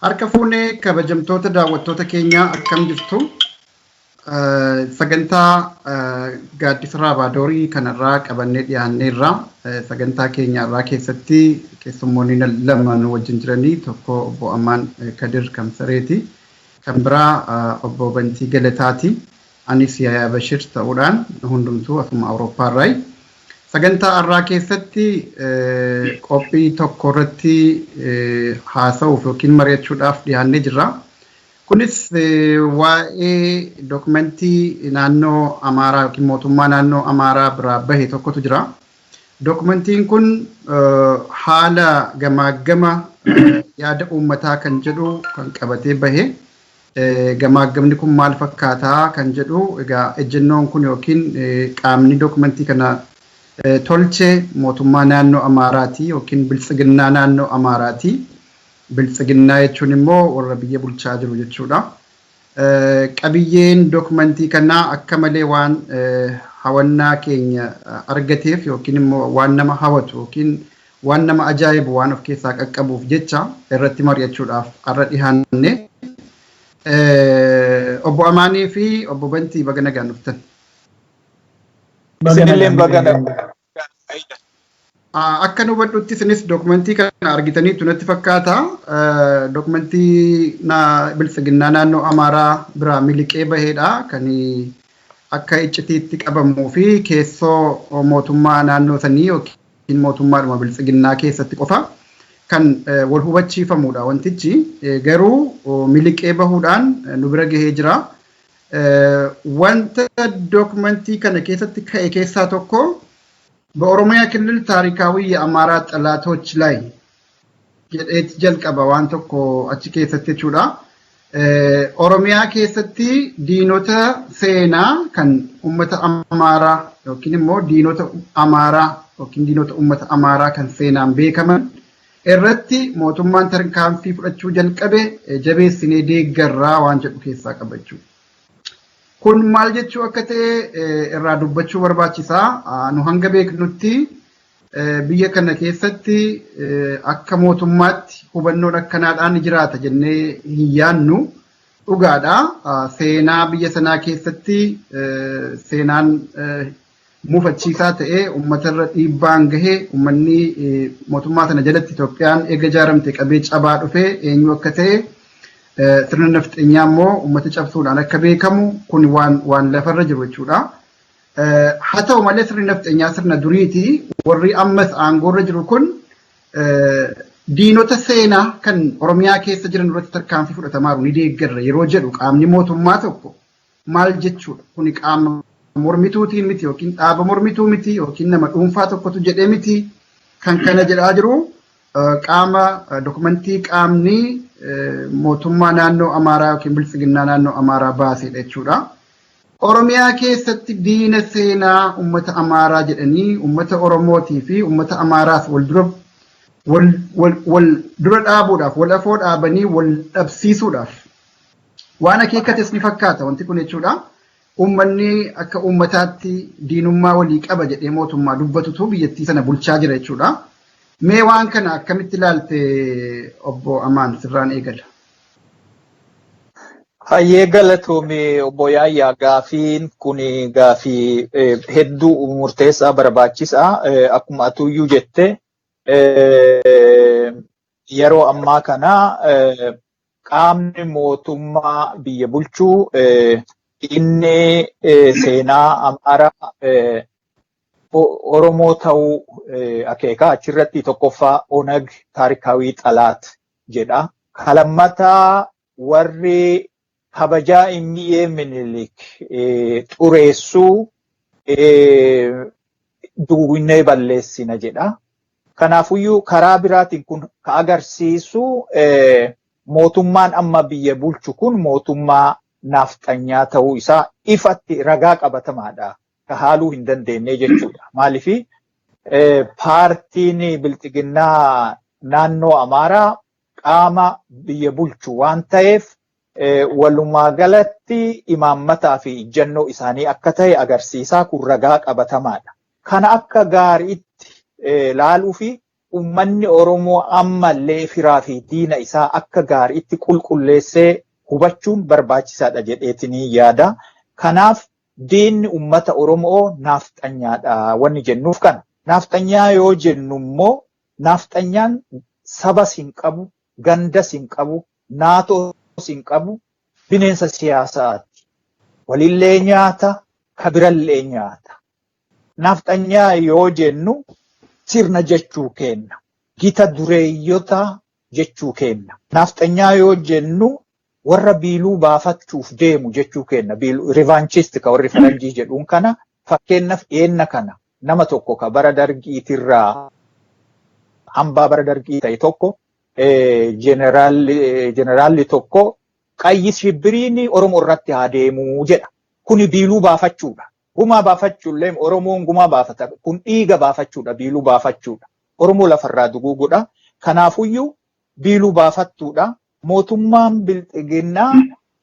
Harka fuunee kabajamtoota daawwattoota keenyaa akkam jirtu? Sagantaa gaaddisa Raabaadorii kanarraa qabannee dhiyaanneerra. Sagantaa keenya irraa keessatti keessummoonni lama nu wajjin jiranii tokko obbo Amaan Kadir Kamsareeti. Kan biraa obbo Bantii Galataati. Anis Yaayaa Bashir ta'uudhaan hundumtuu asuma Awurooppaarraayi. Sagantaa har'aa keessatti qophii tokko irratti haasa'uuf yookiin mari'achuudhaaf dhiyaannee jirra. Kunis waa'ee dokumentii naannoo Amaaraa yookiin mootummaa naannoo Amaaraa biraa bahe tokkotu jira. Dokumentiin kun haala gamaaggama yaada uummataa kan jedhu kan qabatee bahe. Gamaaggamni kun maal fakkaataa kan jedhu egaa ejjennoon kun yookiin qaamni dokumentii kana tolche mootummaa naannoo Amaaraati yookiin biltsiginnaa naannoo Amaaraati. Biltsiginnaa jechuun immoo warra biyya bulchaa jiru jechuudha. Qabiyyeen dokumentii kanaa akka malee waan hawannaa keenya argateef yookiin immoo waan nama hawatu yookiin waan nama ajaa'ibu waan of keessaa qaqqabuuf jecha irratti mari'achuudhaaf har'a dhihaanne. Obbo Amaanii fi obbo Bantii baga nagaan dhuftan. Isinillee baga nagaan. Akka nu hubadhutti isinis dokumentii kana argitaniitu natti fakkaata. Dokumentii biltsiginnaa naannoo Amaaraa biraa miliqee baheedha kan akka iccitiitti qabamuu fi keessoo mootummaa naannoo sanii yookiin mootummaadhuma biltsiginnaa keessatti qofa kan wal hubachiifamudha wantichi. Garuu miliqee bahuudhaan nu bira gahee jira. Wanta dokumentii kana keessatti ka'e keessaa tokko በኦሮሚያ ክልል ታሪካዊ የአማራ ጠላቶች ላይ jedheeti jalqaba waan tokko achi keessatti jechuudha. Oromiyaa keessatti diinota seenaa kan uummata Amaaraa yookiin immoo diinota Amaaraa yookiin diinota uummata Amaaraa kan seenaan beekaman irratti mootummaan tarkaanfii fudhachuu jalqabe jabeessinee deeggarraa waan jedhu keessaa qaba jechuudha. Kun maal jechuu akka ta'e irraa dubbachuu barbaachisaa. Nu hanga beeknutti biyya kana keessatti akka mootummaatti hubannoon akkanaadhaan ni jiraata jennee hin yaannu. Dhugaadha. Seenaa biyya sanaa keessatti seenaan mufachiisaa ta'e uummatarra dhiibbaan gahee uummanni mootummaa sana jalatti Itoophiyaan eega ijaaramte qabee cabaa dhufee eenyu akka ta'e sirna nafxeenyaa immoo uummata cabsuudhaan akka beekamu kun waan lafarra jiru jechuudha. Haa ta'u malee sirni nafxeenyaa sirna duriiti. Warri ammas aangoorra jiru kun diinota seenaa kan Oromiyaa keessa jiran irratti tarkaanfii fudhatamaa jiru ni deeggarra yeroo jedhu qaamni mootummaa tokko maal jechuudha? Kuni qaama mormituutiin miti yookiin dhaaba mormituu miti yookiin nama dhuunfaa tokkotu jedhee miti kan kana jedhaa jiru qaama dokumentii qaamni mootummaa naannoo Amaaraa yookiin biltsiginnaa naannoo Amaaraa baasedha jechuudha. Oromiyaa keessatti diina seenaa uummata Amaaraa jedhanii uummata Oromootii fi uummata Amaaraas wal dura wal dura dhaabuudhaaf wal afoo dhaabanii wal dhabsiisuudhaaf waan akeekkates ni fakkaata wanti kun jechuudha. Uummanni akka uummataatti diinummaa walii qaba jedhee mootummaa dubbatutu biyyattii sana bulchaa jira jechuudha. Mee waan kana akkamitti ilaalte obbo Amaan sirraan eegala? Hayyee galatoome obbo Yaayyaa, gaafiin kun gaafii hedduu murteessaa barbaachisaa akkuma atuyyuu jette yeroo ammaa kana qaamni mootummaa biyya bulchuu inni seenaa Amaaraa Oromoo ta'uu akeeka achirratti tokkoffaa Onag taarikaawii xalaat jedha. Kalammataa warri kabajaa Immiyyee Minilik xureessuu duwwinnee balleessina jedha. Kanaafuyyuu karaa biraatiin kun ka agarsiisu mootummaan amma biyya bulchu kun mootummaa naafxanyaa ta'uu isaa ifatti ragaa qabatamaadha. Ka haaluu hin dandeenye jechuudha. Maaliif paartiin bilxiginnaa naannoo Amaaraa qaama biyya bulchu waan ta'eef walumaa galatti imaammataa fi ijjannoo isaanii akka ta'e agarsiisaa kun ragaa qabatamaadha. Kana akka gaariitti laaluu fi Uummanni Oromoo ammallee firaa fi diina isaa akka gaariitti qulqulleessee hubachuun barbaachisaadha jedheetinii yaada. Kanaaf diinni uummata Oromoo naafxanyaadha wanni jennuuf kana. Naafxanyaa yoo jennu immoo naafxanyaan sabas hin qabu, gandas hin qabu, naatoos hin qabu, bineensa siyaasaati. Walillee nyaata, kabirallee nyaata. Naafxanyaa yoo jennu sirna jechuu kenna. Gita dureeyyota jechuu kenna. Naafxanyaa yoo jennu warra biiluu baafachuuf deemu jechuu kenna. Revanchist ka warri faranjii jedhuun kana, fakkeenyaaf dhiyeenna kana nama tokko ka bara dargiitirraa hambaa bara dargii ta'e tokko, jeneraalli tokko qayyi shibbiriin Oromoo irratti haa deemuu jedha. Kuni biiluu baafachuudha. Gumaa baafachuullee Oromoon gumaa baafata. Kun dhiiga baafachuudha, biiluu baafachuudha. Oromoo lafarraa duguuguudha. Kanaafuyyuu biiluu baafattuudha. Mootummaan bilxiginnaa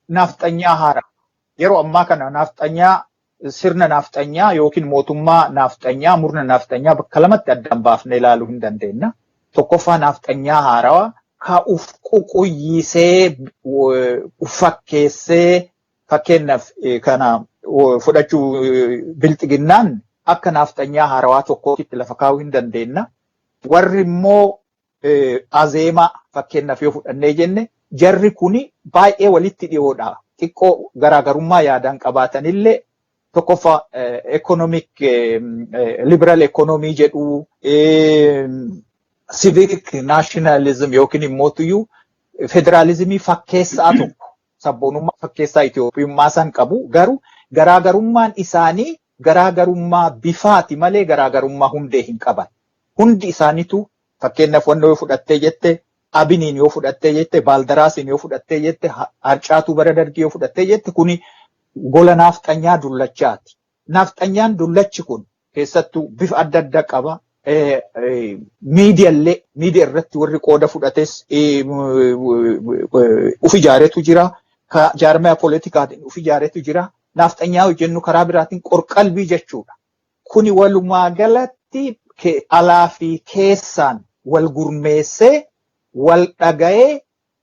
naafxanyaa haara. Yeroo ammaa kana naafxanyaa, sirna naafxanyaa yookiin mootummaa naafxanyaa, murna naafxanyaa bakka lamatti addaan baafnee ilaaluu hin dandeenya. Tokkoffaa, naafxanyaa haarawaa ka uf ququyyisee uf fakkeessee, fakkeenyaaf kana fudhachuu bilxiginnaan akka naafxanyaa haarawaa tokkootti lafa kaa'uu hin dandeenya. Warri immoo azeemaa fakkeenyaaf yoo fudhannee jenne, jarri kuni baay'ee walitti dhiyoodha. Xiqqoo garaagarummaa yaadaan qabaatanillee, tokkoffaa economic liberal economy jedhu, civic nationalism yookiin immoo tuyyuu federaalizimii fakkeessaa tokko, sabboonummaa fakkeessaa Itoophiyummaa san qabu, garuu garaagarummaan isaanii garaagarummaa bifaati malee garaagarummaa hundee hin qaban. Hundi isaaniitu, fakkeenyaaf wanni yoo fudhattee jette, Abiniin yoo fudhattee jette, Baaldaraasiin yoo fudhattee jette, Harcaatuu bara dargii yoo fudhattee jette, kuni gola naafxanyaa dullachaati. Naafxanyaan dullachi kun keessattuu bifa adda addaa qaba. Miidiyaallee, miidiyaa irratti warri qooda fudhates uf ijaaretu jira. Jaarmaya poolitikaatiin uf ijaaretu jira. Naafxanyaa hojjennu karaa biraatiin qorqalbii jechuudha. Kuni walumaa galatti alaa fi keessaan wal gurmeessee, wal dhaga'ee,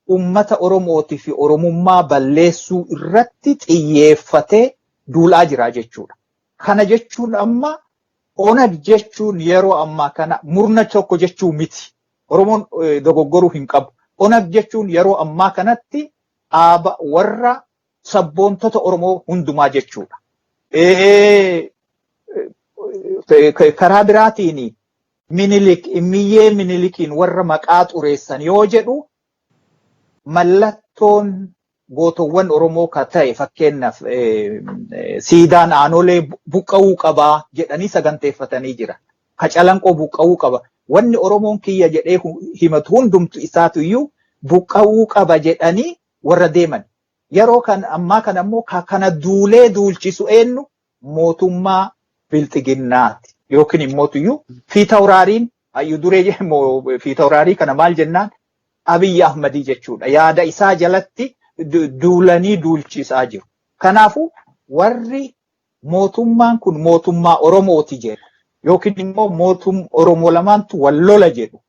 ummata Oromootii fi Oromummaa balleessuu irratti xiyyeeffatee duulaa jira jechuudha. Kana jechuun amma ONAG jechuun yeroo ammaa kana murna tokko jechuu miti. Oromoon dogoggoruu hin qabu. ONAG jechuun yeroo ammaa kanatti dhaaba warra sabboontota Oromoo hundumaa jechuudha. Karaa biraatiin Minilik, miyyee Minilikiin warra maqaa xureessan yoo jedhu, mallattoon gootowwan Oromoo ka ta'e, fakkeenyaaf siidaan Aanolee buqqa'uu qabaa jedhanii saganteeffatanii jira. Ka Calanqoo buqqa'uu qaba. Wanni Oromoon kiyya jedhee himatu hundumtu isaatu iyyuu buqqa'uu qaba jedhanii warra deeman. Yeroo kan ammaa kana immoo kana duulee duulchisu eenyu? Mootummaa bilxiginnaati. Yookiin immoo iyyuu fiitawraariin hayyuu duree fiitawraarii kana maal jennaan, Abiyyi Ahmadii jechuudha. Yaada isaa jalatti duulanii duulchisaa jiru. Kanaafuu warri mootummaan kun mootummaa Oromooti jedhu yookiin immoo mootum Oromoo lamaantu wal lola jedhu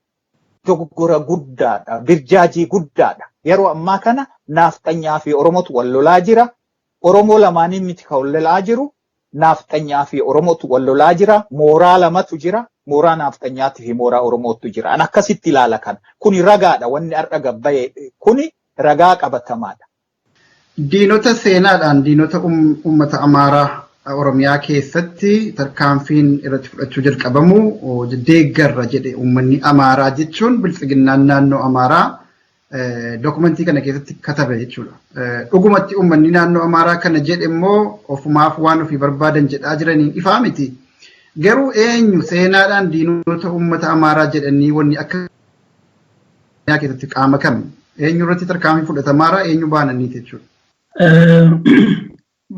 dogoggora guddaadha. Birjaajii guddaadha. Yeroo ammaa kana naafxanyaa fi Oromootu wal lolaa jira. Oromoo lamaaniin miti kan wal lolaa jiru. Naafxanyaa fi Oromootu wal lolaa jira. Mooraa lamatu jira. Mooraa naafxanyaatii fi mooraa Oromootu jira. An akkasitti ilaala kana. Kuni ragaadha. Wanni har'a gabbaye kuni ragaa qabatamaadha. Diinota seenaadhaan diinota uummata Amaaraa Oromiyaa keessatti tarkaanfiin irratti fudhachuu jalqabamu deeggarra jedhe uummanni Amaaraa jechuun biltsiginnaan naannoo Amaaraa dookumentii kana keessatti katabe jechuudha. Dhugumatti uummanni naannoo Amaaraa kana jedhe immoo ofumaaf waan ofii barbaadan jedhaa jiraniin ifaa miti. Garuu eenyu seenaadhaan diinota uummata Amaaraa jedhanii wanni akka keessatti qaama kam eenyu irratti tarkaanfii fudhatamaara, eenyu baananiiti jechuudha?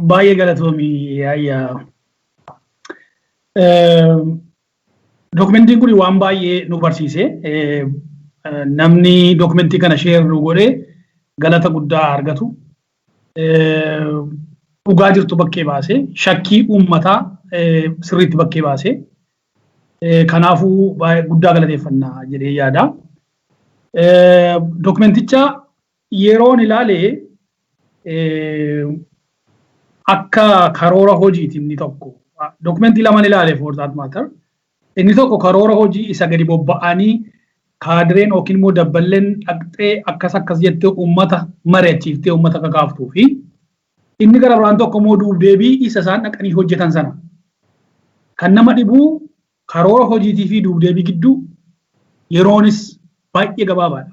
Baay'ee galatoomi, Yaayyaa. Dookumentiin kun waan baay'ee nu barsiise. Namni dookumentii kana share nu godhe galata guddaa argatu. Dhugaa jirtu bakkee baase, shakkii uummataa sirriitti bakkee baase. Kanaafuu baay'ee guddaa galateeffannaa jedhee yaada. Dokumenticha yeroon ilaale akka karoora hojiiti inni tokko. Dokumentii lamaan ilaale for that matter. Inni tokko karoora hojii isa gadi bobba'anii kaadireen yookiin immoo dabballeen dhaqxee akkas akkas jettee uummata mari'achiiftee uummata kakaaftuu fi inni gara biraan tokko immoo duubdeebii isa isaan dhaqanii hojjetan sana. Kan nama dhibuu karoora hojiitii fi duubdeebii gidduu yeroonis baay'ee gabaabaadha.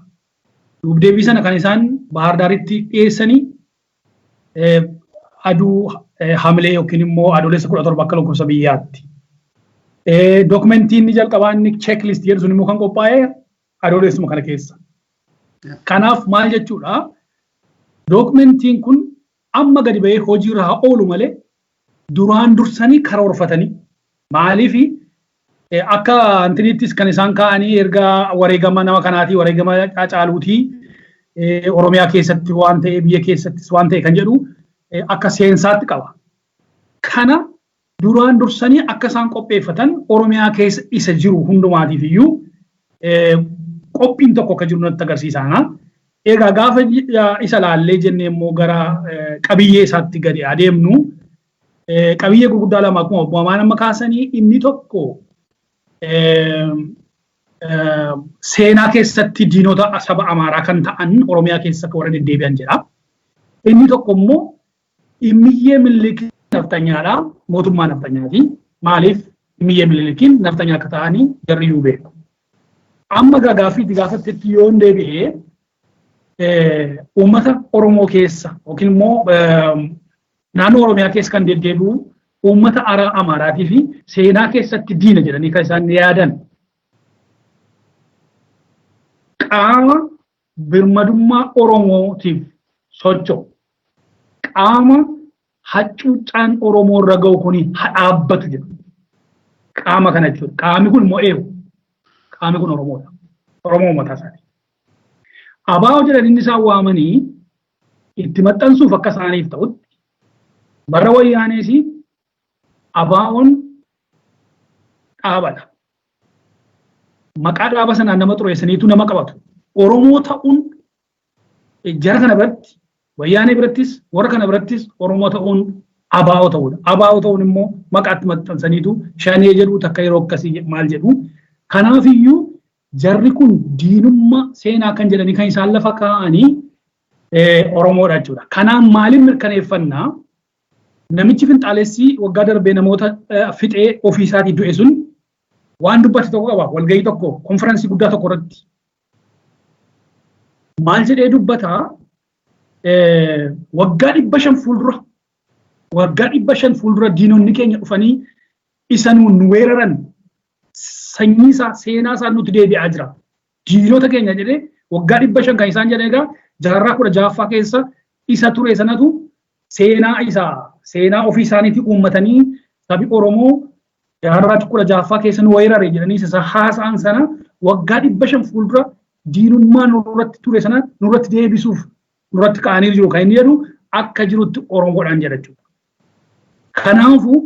Duubdeebii sana kan isaan Bahar Daaritti dhiyeessanii aduu Hamilee yookiin immoo Adoolessa 17 akka lakkoofsa biyyaatti. Dokumentiin inni jalqabaa inni checklist jedhu sun immoo kan qophaa'e Adoolessuma kana keessa. Kanaaf maal jechuudha? Dokumentiin kun amma gadi ba'ee hojiirra haa oolu malee duraan dursanii karoorfatanii, maaliif akka antiniittis kan isaan kaa'anii erga wareegama nama kanaatii, wareegama Caaluutii, Oromiyaa keessatti waan ta'e, biyya keessattis waan ta'e kan jedhu akka seensaatti qaba. Kana duraan dursanii akka isaan qopheeffatan, Oromiyaa keessa isa jiru hundumaatiif iyyuu qophiin tokko akka jiru natti agarsiisa. Egaa gaafa isa laallee jennee immoo gara qabiyyee isaatti gadi adeemnu, qabiyyee gurguddaa lama akkuma obbo Amaan amma kaasanii, inni tokko seenaa keessatti diinota saba Amaaraa kan ta'an Oromiyaa keessa akka warra deddeebi'an jedha. Inni tokko immoo Immiyyee Minilik naftanyaadha. Mootummaa naftanyaati. Maaliif Immiyyee Minilikiin naftanyaa akka ta'anii jarri iyyuu beeku. Amma gaaffii itti gaafattetti yoo hin deebi'ee, uummata Oromoo keessa yookiin immoo naannoo Oromiyaa keessa kan deddeebi'u uummata Amaaraatii fi seenaa keessatti diina jedhanii kan isaan yaadan qaama birmadummaa Oromootiif socho'u, qaama hacuuccaan Oromoo irra ga'u kuni haa dhaabbatu jedhu. Qaama kana jechuudha. Qaamni kun immoo eenyu? Qaamni kun Oromoodha. Oromoo mataa isaati. Abaa'oo jedhan inni isaan waamanii itti maxxansuuf akka isaaniif ta'utti, bara Wayyaanees abaa'oon dhaabadha. Maqaa dhaaba sanaan nama xureessaniitu nama qabatu. Oromoo ta'uun jara kana biratti, Wayyaanee birattis, warra kana birattis Oromoo ta'uun abaa'oo ta'uudha. Abaa'oo ta'uun immoo maqaatti maxxansaniitu Shanee jedhu, takka yeroo akkasii maal jedhu. Kanaafiyyuu jarri kun diinummaa seenaa kan jedhanii kan isaan lafa kaa'anii Oromoodha jechuudha. Kanaan maaliin mirkaneeffannaa? Namichi finxaalessii waggaa darbee namoota fixee ofiisaatii du'e sun waan dubbate tokko qaba. Walgahii tokko, konfiraansii guddaa tokko irratti. Maal jedhee dubbataa? Waggaa 500 fuuldura, waggaa 500 fuuldura diinonni keenya dhufanii isa nuun weeraran, sanyii isaa, seenaa isaa nutti deebi'aa jira. Diinota keenya jedhee waggaa 500 kan isaan jedhan egaa jaarraa 16ffaa keessa isa ture sanatu seenaa isaa, seenaa ofii isaaniitii uummatanii, sabi Oromoo jaarraa 16ffaa keessa nu weerare jedhanii isa haasa'an sana waggaa 500 fuuldura diinummaa nurratti ture sana nurratti deebisuuf nurratti ka'anii jiru kan inni jedhu akka jirutti Oromoodhaan jedha jechuudha. Kanaafuu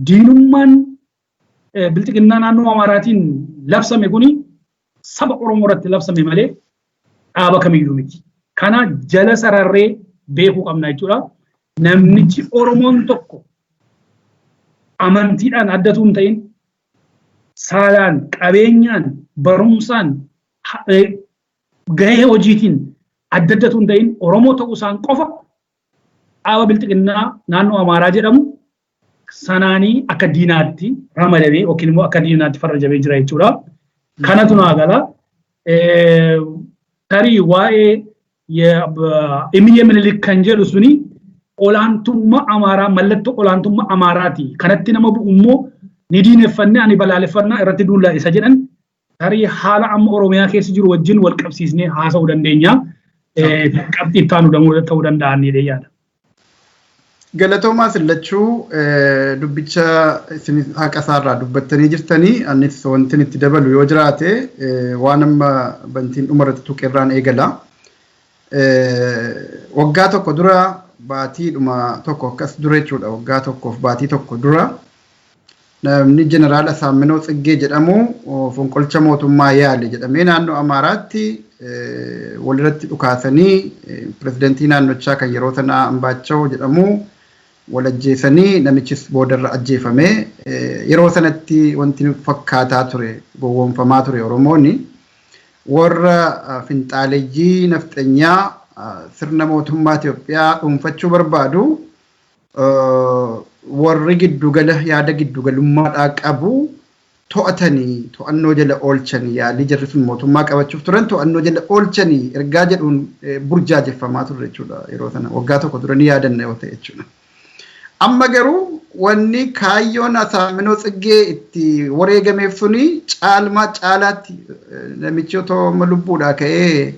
diinummaan bilxiginnaa naannoo Amaaraatiin labsame kuni saba Oromoo irratti labsame malee dhaaba kamiyyuu miti. Kana jala sararree beekuu qabna jechuudha. Namnichi Oromoon tokko amantiidhaan addatu hin ta'in, saalaan, qabeenyaan, barumsaan, gahee hojiitiin adda addatu hin ta'in, Oromoo ta'uu isaan qofa dhaaba bilxiginnaa naannoo Amaaraa jedhamu sanaanii akka diinaatti ramadamee yookiin immoo akka diinaatti farrajamee jira jechuudha. Kanatu naa gala. Tarii waa'ee Immiyyee Minilik kan jedhu suni olaantummaa Amaaraa, mallattoo olaantummaa Amaaraati. Kanatti nama bu'u immoo ni diineffannee ani balaaleffannaa irratti duullaa isa jedhan tarii haala amma Oromiyaa keessa jiru wajjin wal qabsiisnee haasa'uu dandeenya. Qabxii itti aanu ta'uu danda'an ni yaada. Galatoomaa sillachuu, dubbicha isin haqa isaarraa dubbattanii jirtanii. Anis wanti itti dabalu yoo jiraate waan amma Bantiin dhumarratti tuqeerraan eegala. Waggaa tokko dura, baatiidhuma tokko akkas dura jechuudha, waggaa tokkoof baatii tokko dura Namni Jeneraal Asaaminoo Tsiggee jedhamu fonqolcha mootummaa yaale jedhamee naannoo Amaaraatti walirratti dhukaasanii pirezidantii naannochaa kan yeroo sanaa Ambaachoo jedhamu wal ajjeesanii, namichis boodarra ajjeefame. Yeroo sanatti wanti fakkaataa ture, gowwoomfamaa ture Oromooni. Warra finxaaleyyii nafxanyaa sirna mootummaa Itoophiyaa dhuunfachuu barbaadu, warri giddugala yaada giddugalummaadhaa qabu to'atanii, to'annoo jala oolchanii, yaalii jarri sun mootummaa qabachuuf turan to'annoo jala oolchanii ergaa jedhuun burjaajeffamaa turre jechuudha yeroo sana, waggaa tokko dura ni yaadanna yoo ta'e jechuudha. Amma garuu wanni kaayyoon Asaaminoo Tsiggee itti wareegameef suni caalmaa caalaatti namichi otoo amma lubbuudhaa ka'ee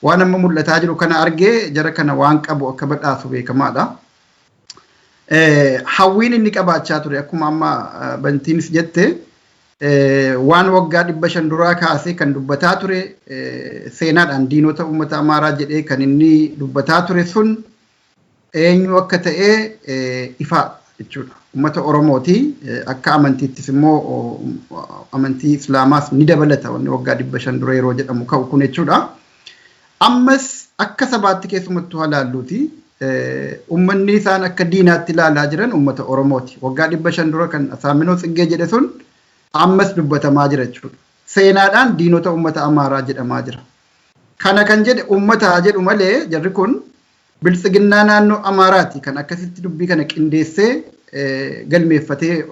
waan amma mul'ataa jiru kana argee jara kana waan qabu akka badhaasu beekamaadha. Hawwiin inni qabaachaa ture, akkuma amma Bantiinis jette, waan waggaa 500 duraa kaasee kan dubbataa ture, seenaadhaan diinota uummata Amaaraa jedhee kan inni dubbataa ture sun eenyu akka ta'e ifaa jechuudha. Uummata Oromooti. Akka amantiittis immoo amantii Islaamaas ni dabalata wanni waggaa 500 dura yeroo jedhamu ka'u kun jechuudha. Ammas akka sabaatti keessumattuu halaalluuti. Uummanni isaan akka diinaatti ilaalaa jiran uummata Oromooti. Waggaa 500 dura kan Asaaminoo Tsiggee jedhe sun ammas dubbatamaa jira jechuudha. Seenaadhaan diinota uummata Amaaraa jedhamaa jira. Kana kan jedhe uummata haa jedhu malee, jarri kun biltsiginnaa naannoo Amaaraati kan akkasitti dubbii kana qindeessee, galmeeffatee,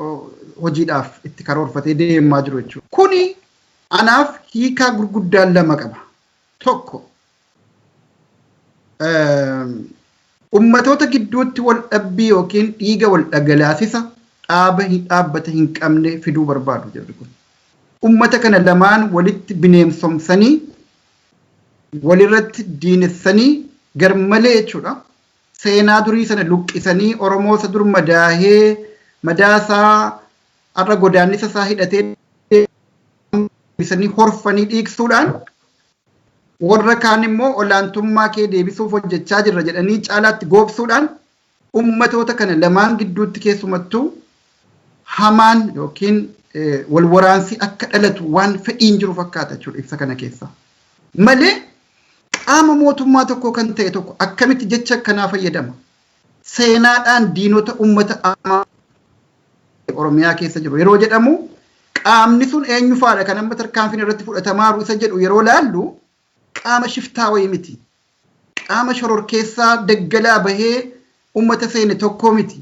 hojiidhaaf itti karoorfatee deemaa jiru jechuudha. Kuni anaaf hiikaa gurguddaan lama qaba. Tokko, ummatoota gidduutti wal dhabbii yookiin dhiiga wal dhagalaasisa dhaaba dhaabbata hin qabne fiduu barbaadu jarri kun. Ummata kana lamaan walitti bineensomsanii, walirratti diinessanii garmalee jechuudha. Seenaa durii sana luqqisanii, Oromoo isa dur madaahee, madaasaa har'a godaannisa isaa hidhatee deebisanii horfanii dhiigsuudhaan, warra kaan immoo olaantummaa kee deebisuuf hojjechaa jirra jedhanii caalaatti goobsuudhaan, ummatoota kana lamaan gidduutti keessumattuu hamaan yookiin wal waraansi akka dhalatu waan fedhiin jiru fakkaata jechuudha ibsa kana keessa. Malee qaama mootummaa tokko kan ta'e tokko akkamitti jecha akkanaa fayyadama? Seenaadhaan diinota ummata Oromiyaa keessa jiru yeroo jedhamu, qaamni sun eenyu faadha kan amma tarkaanfiin irratti fudhatamaaru isa jedhu yeroo laallu, qaama shiftaa wayii miti. Qaama shororkeessaa daggalaa bahee ummata seene tokkoo miti.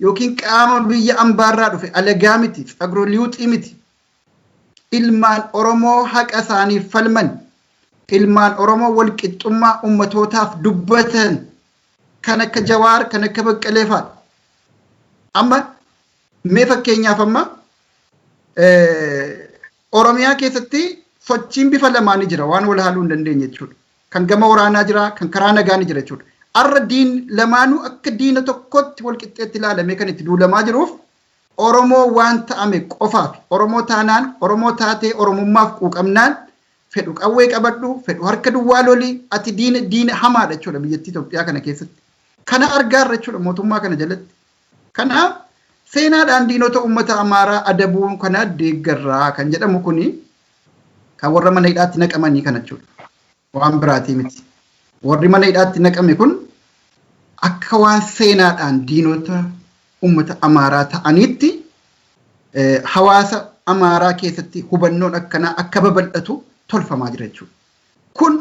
Yookiin qaama biyya ambaarraa dhufe alagaa miti. Tsagroliwuxii miti. Ilmaan Oromoo haqa isaaniif falman, ilmaan Oromoo walqixxummaa ummatootaaf dubbatan kan akka Jawaar, kan akka Baqqalee fa'aadha. Amma mee fakkeenyaaf, amma Oromiyaa keessatti sochiin bifa lamaan ni jira, waan wal haaluu hin dandeenye jechuudha. Kan gama waraanaa jira, kan karaa nagaa ni jira jechuudha. Arra diin lamaanuu akka diina tokkotti wal qixxeetti ilaalamee kan itti duulamaa jiruuf Oromoo waan ta'ame qofaaf. Oromoo taanaan, Oromoo taatee Oromummaaf quuqamnaan, fedhu qawwee qabadhu, fedhu harka duwwaa loli, ati diina, diina hamaadha jechuudha biyyattii Itoophiyaa kana keessatti. Kana argaarra jechuudha mootummaa kana jalatti. Kanaaf seenaadhaan diinota uummata Amaaraa adabuu kana deeggarraa kan jedhamu kuni kan warra mana hidhaatti naqamanii kana jechuudha. Waan biraatii miti. Warri mana hidhaatti naqame kun akka waan seenaadhaan diinota uummata Amaaraa ta'aniitti hawaasa Amaaraa keessatti hubannoon akkanaa akka babal'atu tolfamaa jira jechuudha. Kun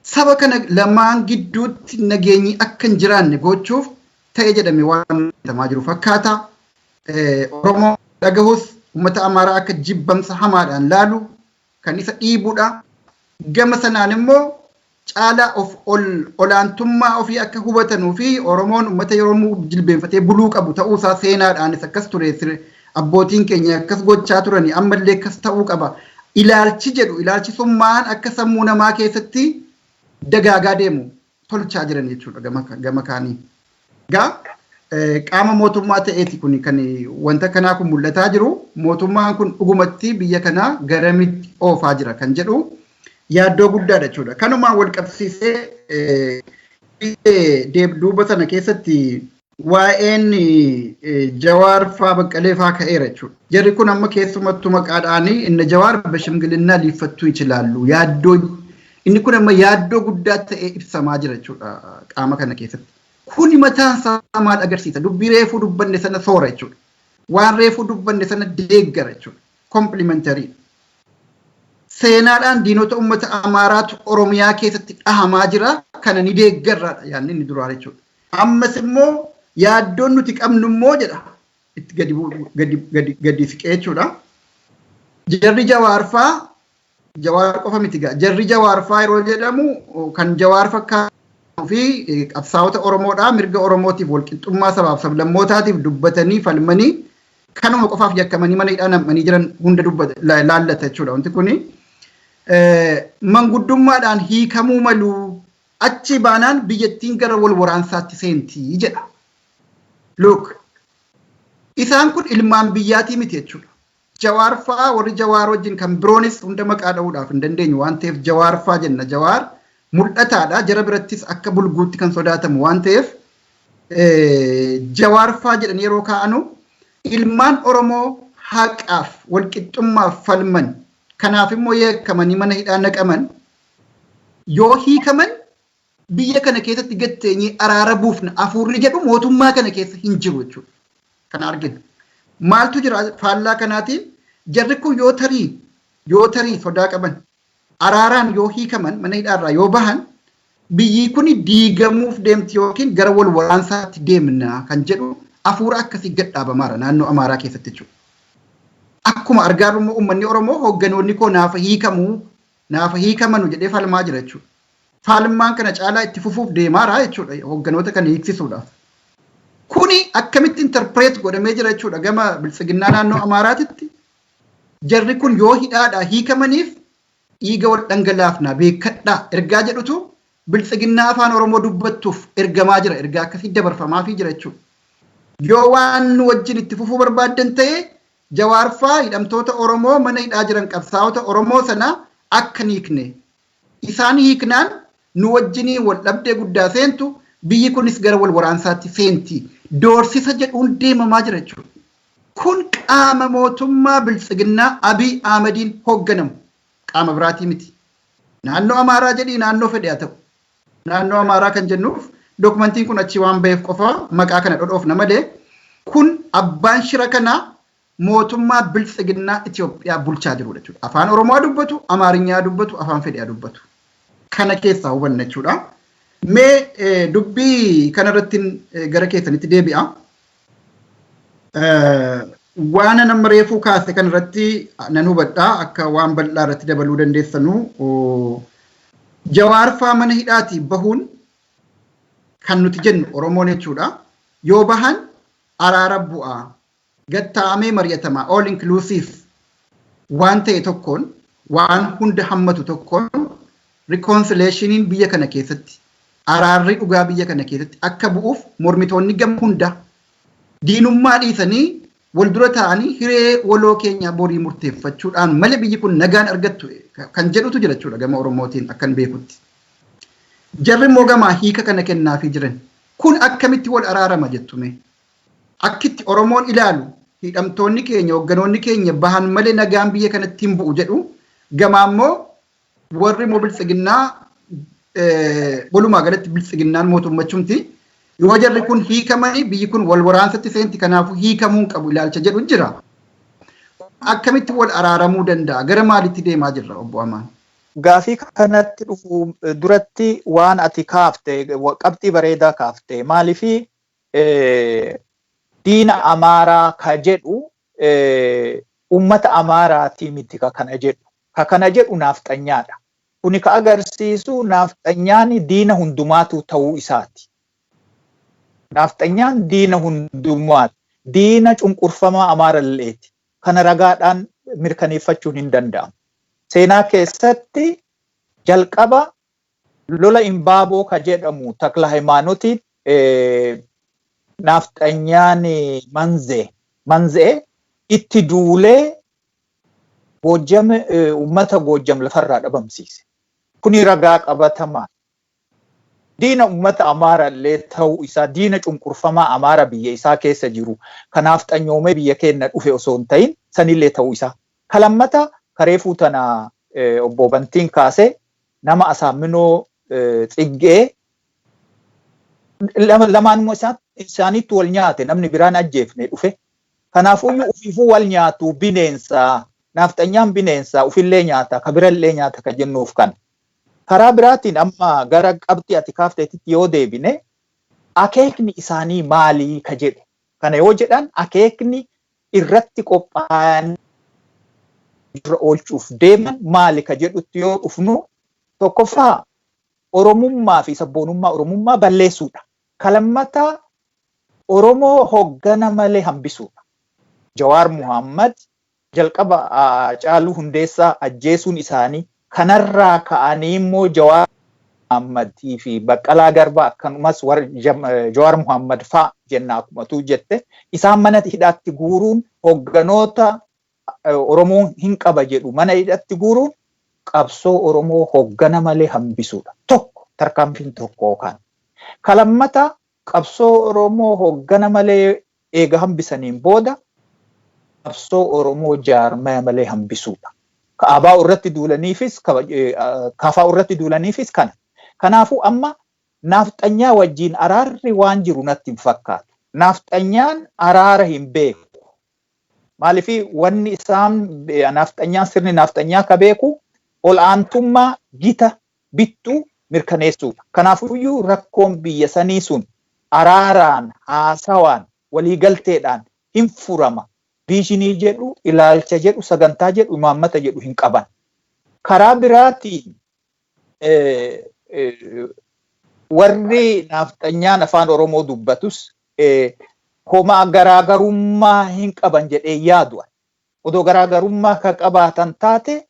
saba kana lamaan gidduutti nageenyi akka hin jiraanne gochuuf ta'e jedhame waan hojjetamaa jiru fakkaata. Oromoo dhagahus uummata Amaaraa akka jibbamsa hamaadhaan laalu kan isa dhiibudha. Gama sanaan immoo caalaa of ol olaantummaa ofii akka hubatanuu fi Oromoon uummata yeroo jilbeenfatee buluu qabu ta'uusaa, seenaadhaanis akkas ture, abbootiin keenya akkas gochaa turani, ammallee akkas ta'uu qaba. Ilaalchi jedhu, ilaalchi summaan akka sammuu namaa keessatti dagaagaa deemu tolchaa jiran jechuudha gama kaanii. Egaa qaama mootummaa ta'eeti kun kan wanta kanaa kun mul'ataa jiru. Mootummaan kun dhugumatti biyya kana garamitti oofaa jira kan jedhu yaaddoo guddaadha jechuudha. Kanumaan wal qabsiisee deebduuba sana keessatti Waa'een Jawaar faa, Baqqalee faa ka'eera jechuudha. Jarri kun amma keessumattuu maqaadhaanii inni Jawaar በሽምግልና ሊፈቱ ይችላሉ yaaddoo inni kun amma yaaddoo guddaa ta'ee ibsamaa jira jechuudha qaama kana keessatti. Kuni mataan isaa maal agarsiisa? Dubbii reefuu dubbanne sana soora jechuudha. Waan reefuu dubbanne sana deeggara jechuudha. Complementary. Seenaadhaan diinota uummata Amaaraatu Oromiyaa keessatti dhahamaa jira. Kana ni deeggarraadha yaadni inni duraa jechuudha. Ammas immoo yaaddoon nuti qabnu immoo jedha itti gadi gadi gadi gadi siqee jechuudha. Jarri Jawaarfaa, Jawaar qofa miti gaa, jarri Jawaarfaa yeroo jedhamu kan Jawaar fakkaatuu fi qabsaa'ota Oromoodhaa mirga Oromootiif, walqixxummaa sabaaf sablammootaatiif dubbatanii falmanii kanuma qofaaf yakkamanii mana hidhaa nam'anii jiran hunda dubbata laallata jechuudha. Wanti kuni manguddummaadhaan hiikamuu malu, achi baanaan biyyattiin gara wal waraansaatti seentii jedha. Look, isaan kun ilmaan biyyaatii miti jechuudha. Jawaarfaa, warri Jawaar wajjin kan biroonis hunda maqaa dha'uudhaaf hin dandeenyu waan ta'eef Jawaarfaa jenna. Jawaar mul'ataadha. Jara birattis akka bulguutti kan sodaatamu waan ta'eef Jawaarfaa jedhan yeroo kaa'anu ilmaan Oromoo haqaaf, walqixxummaaf falman, kanaaf immoo yakkamanii mana hidhaa naqaman yoo hiikaman biyya kana keessatti gatteenyee araara buufna hafuurri jedhu mootummaa kana keessa hin jiru jechuudha. Kana argina. Maaltu jira faallaa kanaatiin? Jarri kun yoo tarii sodaa qaban, araaraan yoo hiikaman, mana hidhaarraa yoo bahan, biyyi kun diigamuuf deemti yookiin gara wal waraansaatti deemna kan jedhu hafuura akkasii gad dhaabamaara naannoo Amaaraa keessatti jechuudha. Akkuma argaa jirru uummanni Oromoo hoogganoonni koo naafa hiikamuu, naafa hiikamanu jedhee falmaa jira jechuudha. Falmaan kana caalaa itti fufuuf deemaara jechuudha hoogganoota kana hiiksisuudhaaf. Kuni akkamitti interpret godhamee jira jechuudha gama biltsiginnaa naannoo Amaaraatitti? Jarri kun yoo hidhaadhaa hiikamaniif dhiiga wal dhangalaafnaa beekadhaa ergaa jedhutu biltsiginnaa afaan Oromoo dubbattuuf ergamaa jira, ergaa akkasii dabarfamaafii jira jechuudha. Yoo waan nu wajjin itti fufuu barbaaddan ta'e, Jawaarfaa, hidhamtoota Oromoo mana hidhaa jiran, qabsaa'ota Oromoo sana akka hin hiikne, isaan hiiknaan nu wajjinii wal dhabdee guddaa seentu, biyyi kunis gara wal waraansaatti seenti. Doorsisa jedhuun deemamaa jira jechuudha. Kun qaama mootummaa biltsiginnaa Abiy Ahmediin hoogganamu, qaama biraatii miti. Naannoo Amaaraa jedhii, naannoo fedhe haa ta'u. Naannoo Amaaraa kan jennuuf dookumentiin kun achii waan ba'eef qofa maqaa kana dhodhoofna malee kun abbaan shira kanaa mootummaa biltsiginnaa Itoophiyaa bulchaa jirudha jechuudha. Afaan Oromoo dubbatu, Amaarinyaa dubbatu, afaan fedhe dubbatu. Kana keessaa hubanna jechuudha. Mee dubbii kanarratti gara keessanitti deebi'a. Waan nama reefuu kaase kanarratti nan hubadhaa akka waan bal'aa irratti dabaluu dandeessanuu. Jawaarfaa mana hidhaatii bahuun kan nuti jennu Oromoon jechuudha. Yoo bahan araara bu'aa. Gatta'amee mari'atama, all inclusive waan ta'e tokkoon, waan hunda hammatu tokkoon reconciliationiin biyya kana keessatti, araarri dhugaa biyya kana keessatti akka bu'uuf, mormitoonni gama hunda diinummaa dhiisanii wal dura ta'anii hiree waloo keenya borii murteeffachuudhaan malee biyyi kun nagaan argattu kan jedhutu jira jechuudha gama Oromootiin akkan beekutti. Jarri immoo gamaa hiika kana kennaafii jiran. Kun akkamitti wal araarama jettume? Akkitti Oromoon ilaalu hidhamtoonni keenya, hoogganoonni keenya bahan malee nagaan biyya kanatti hin bu'u jedhu. Gamaa immoo warri immoo biltsiginnaa, walumaa galatti biltsiginnaan mootummachumti, yoo jarri kun hiikamanii biyyi kun wal waraansatti seenti, kanaafuu hiikamuu hin qabu ilaalcha jedhu jira. Akkamitti wal araaramuu danda'a? Gara maalitti deemaa jirra, obbo Amaan? Gaafii kanatti dhufu duratti waan ati kaafte qabxii bareedaa kaafte. Maaliifi diina Amaaraa ka jedhu ummata Amaaraatii miti ka kana jedhu. Ka kana jedhu naafxanyaadha. Kuni ka agarsiisu naafxanyaan diina hundumaatu ta'uu isaati. Naafxanyaan diina hundumaati. Diina cunqurfamaa Amaaralleeti. Kana ragaadhaan mirkaneeffachuun hin danda'amu. Seenaa keessatti jalqaba lola Imbaaboo ka jedhamu Takla Hayimaanotiin naafxanyaan Manzee itti duulee Goojjam, uummata Goojjam lafarraa dhabamsiise. Kuni ragaa qabatamaa. Diina uummata Amaara illee ta'uu isaa, diina cunqurfamaa Amaara biyya isaa keessa jiru kanaaf xanyoomee biyya keenya dhufe osoo hin ta'in sanillee ta'uu isaa. Kalammata kareefuu tana obbo Bantiin kaasee nama Asaamminoo Tsiggee lamaanuma isaaniitti wal nyaate, namni biraan ajjeefne dhufe. Kanaafuyyuu ofiifuu wal nyaatu, bineensa, naafxanyaan bineensa, ofillee nyaata, ka birallee nyaata ka jennuuf kana. Karaa biraatiin amma gara qabxii ati kaafteetitti yoo deebine, akeekni isaanii maalii ka jedhu. Kana yoo jedhan, akeekni irratti qophaa'anii irra oolchuuf deeman maali ka jedhutti yoo dhufnu, tokkoffaa Oromummaa fi sabboonummaa Oromummaa balleessuudha. Kalammataa Oromoo hoggana malee hambisuudha. Jawaar Muhammad jalqaba Caaluu Hundeessaa ajjeesuun isaanii, kanarraa ka'anii immoo Jawaar Muhammadii fi Baqqalaa Garbaa, akkanumas Jawaar Muhammad faa jenna, akkumatu jette, isaan mana hidhaatti guuruun, hogganoota Oromoon hin qaba jedhu mana hidhaatti guuruun qabsoo Oromoo hoggana malee hambisuudha. Tokko tarkaanfiin tokko kan. Kalammata qabsoo Oromoo hoggana malee eega hambisaniin booda qabsoo Oromoo jaarmaya malee hambisuudha. Ka ABO irratti duulaniifis, KFO irratti duulaniifis kana. Kanaafuu amma naafxanyaa wajjin araarri waan jiru natti hin fakkaatu. Naafxanyaan araara hin beeku. Maaliif? Wanni isaan naafxanyaan, sirni naafxanyaa ka beeku ol aantummaa gita bittuu mirkaneessuudha. Kanaafuyyuu rakkoon biyya sanii sun araaraan, haasawaan, waliigalteedhaan hin furama vision jedhu, ilaalcha jedhu, sagantaa jedhu, imaammata jedhu hin qaban. Karaa biraatiin warri naafxanyaan afaan Oromoo dubbatus homaa garaagarummaa hin qaban jedhee yaadu. Odoo garaagarummaa ka qabaatan taate,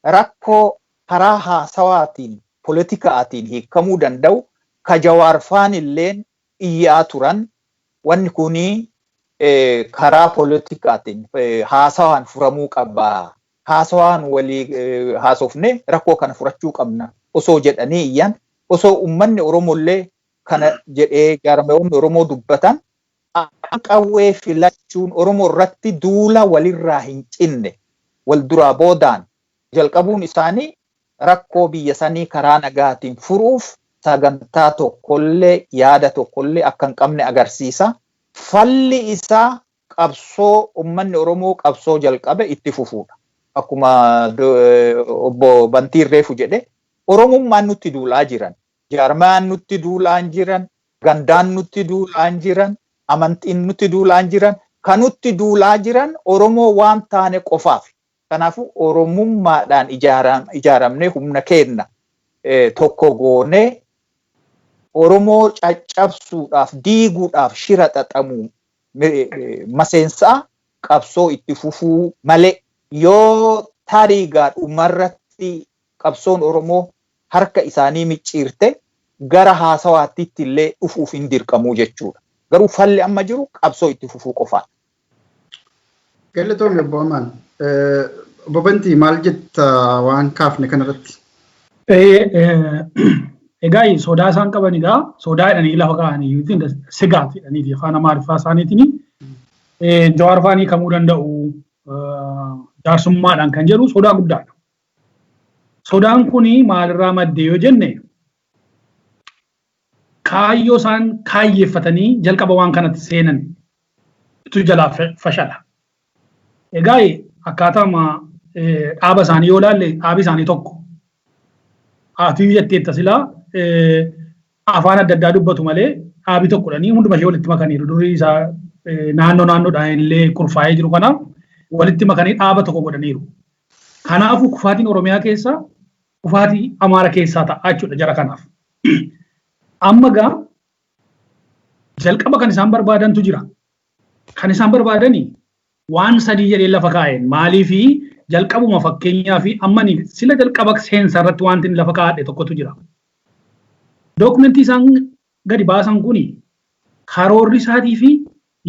rakkoo karaa haasawaatiin, politikaatiin hiikamuu danda'u ka Jawaarfaan illeen iyyaa turan, wanni kuni karaa politikaatiin haasawaan furamuu qaba. Haasawaan walii haasofne rakkoo kana furachuu qabna osoo jedhanii iyyan, osoo uummanni Oromollee kana jedhee jaarmayoonni Oromoo dubbatan, qawwee filachuun Oromoo irratti duula walirraa hin cinne wal duraa boodaan jalqabuun isaanii rakkoo biyya sanii karaa nagaatiin furuuf sagantaa tokkollee, yaada tokkollee akka hin qabne agarsiisa. Falli isaa qabsoo uummanni Oromoo qabsoo jalqabe itti fufuudha. Akkuma obbo Bantiin reefu jedhe, Oromummaan nutti duulaa jiran, jaarmaan nutti duulaa jiran, gandaan nutti duulaa jiran, amantiin nutti duulaa jiran, kan nutti duulaa jiran Oromoo waan taane qofaaf. Kanaafuu Oromummaadhaan ijaaramnee, humna keenna tokko goonee, Oromoo caccabsuudhaaf, diiguudhaaf shira xaxamuu maseensaa qabsoo itti fufuu malee, yoo tariigaa dhumarratti qabsoon Oromoo harka isaanii micciirte, gara haasawaatti illee dhufuuf hin dirqamuu jechuudha. Garuu falli amma jiru qabsoo itti fufuu qofaadha. Galatoomii, obbo Amaan. Obbo Bantii, maal jetta waan kaafne kanarratti? Egaa sodaa isaan qaban, egaa sodaa jedhanii lafa kaa'anii, ስጋት jedhanii afaan Amaariffaa isaaniitiin, Jawaar fa'aa hiikamuu danda'u jaarsummaadhaan kan jedhu sodaa guddaadha. Sodaan kuni maalirraa madde yoo jenne, kaayyoo isaan kaayyeeffatanii jalqaba waan kanatti seenan itu jalaa fashala. Egaa akkaataa dhaaba isaanii yoo ilaalle, dhaabi isaanii tokko. Ati jetteetta silaa, afaan adda addaa dubbatu malee dhaabi tokkodhanii hunduma ishee walitti makaniiru. Durii isaa naannoo naannoodhaan illee kurfaa'ee jiru kana walitti makanii dhaaba tokko godhaniiru. Kanaafuu kufaatiin Oromiyaa keessaa kufaatii Amaara keessaa ta'a jechuudha jara kanaaf. Amma gaa jalqaba kan isaan barbaadantu jira. Kan isaan barbaadanii waan sadii jedhee lafa kaa'een, maaliifi jalqabuma fakkeenyaa fi ammani sila jalqaba seensa irratti wanti inni lafa kaa'adhe tokkotu jira. Dookumentii isaan gadi baasan kuni, karoorri isaatii fi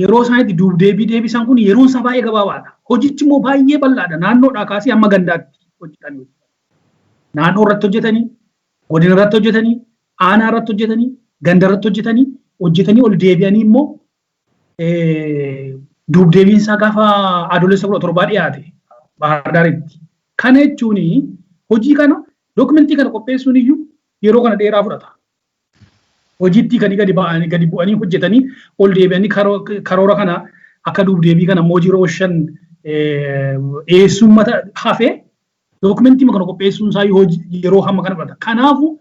yeroo isaan itti duubdeebii deebisan kun, yeroon isaa baay'ee gabaabaadha. Hojichi immoo baay'ee bal'aadha. Naannoodhaa kaasee hamma gandaatti hojjetanii. Naannoo irratti hojjetanii, godina irratti hojjetanii, Aanaa irratti hojjetanii, ganda irratti hojjetanii, hojjetanii ol deebi'anii immoo duubdeebiinsaa gaafa Adoolessa 17 dhiyaate Baahar Daaritti. Kana jechuun hojii kana, dookumentii kana qopheessuun iyyuu yeroo kana dheeraa fudhata. Hojiitti kan gadi ba'anii, gadi bu'anii hojjetanii, ol deebi'anii karoora kana akka duubdeebii kana immoo hojii rooshan dhiyeessuun mata hafee dookumentii kana qopheessuun isaa yeroo hamma kana fudhata. Kanaafuu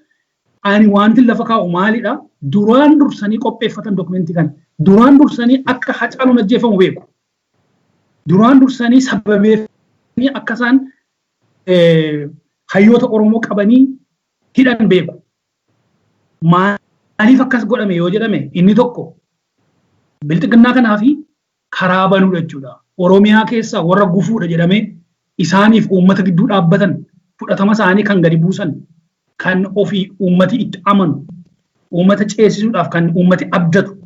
ani wanti lafa kaa'u maalidha? Duraan dursanii qopheeffatan dookumentii kana. Duraan dursanii akka Hacaaluun ajjeefamu beeku. Duraan dursanii sababeeffanii akka isaan hayyoota Oromoo qabanii hidhan beeku. Maaliif akkas godhame yoo jedhame, inni tokko bilxiginnaa kanaa fi karaa banuudha jechuudha. Oromiyaa keessa warra gufuudha jedhamee isaaniif uummata gidduu dhaabbatan, fudhatama isaanii kan gadi buusan, kan ofii uummati itti amanu, uummata ceesisuudhaaf kan uummati abdatu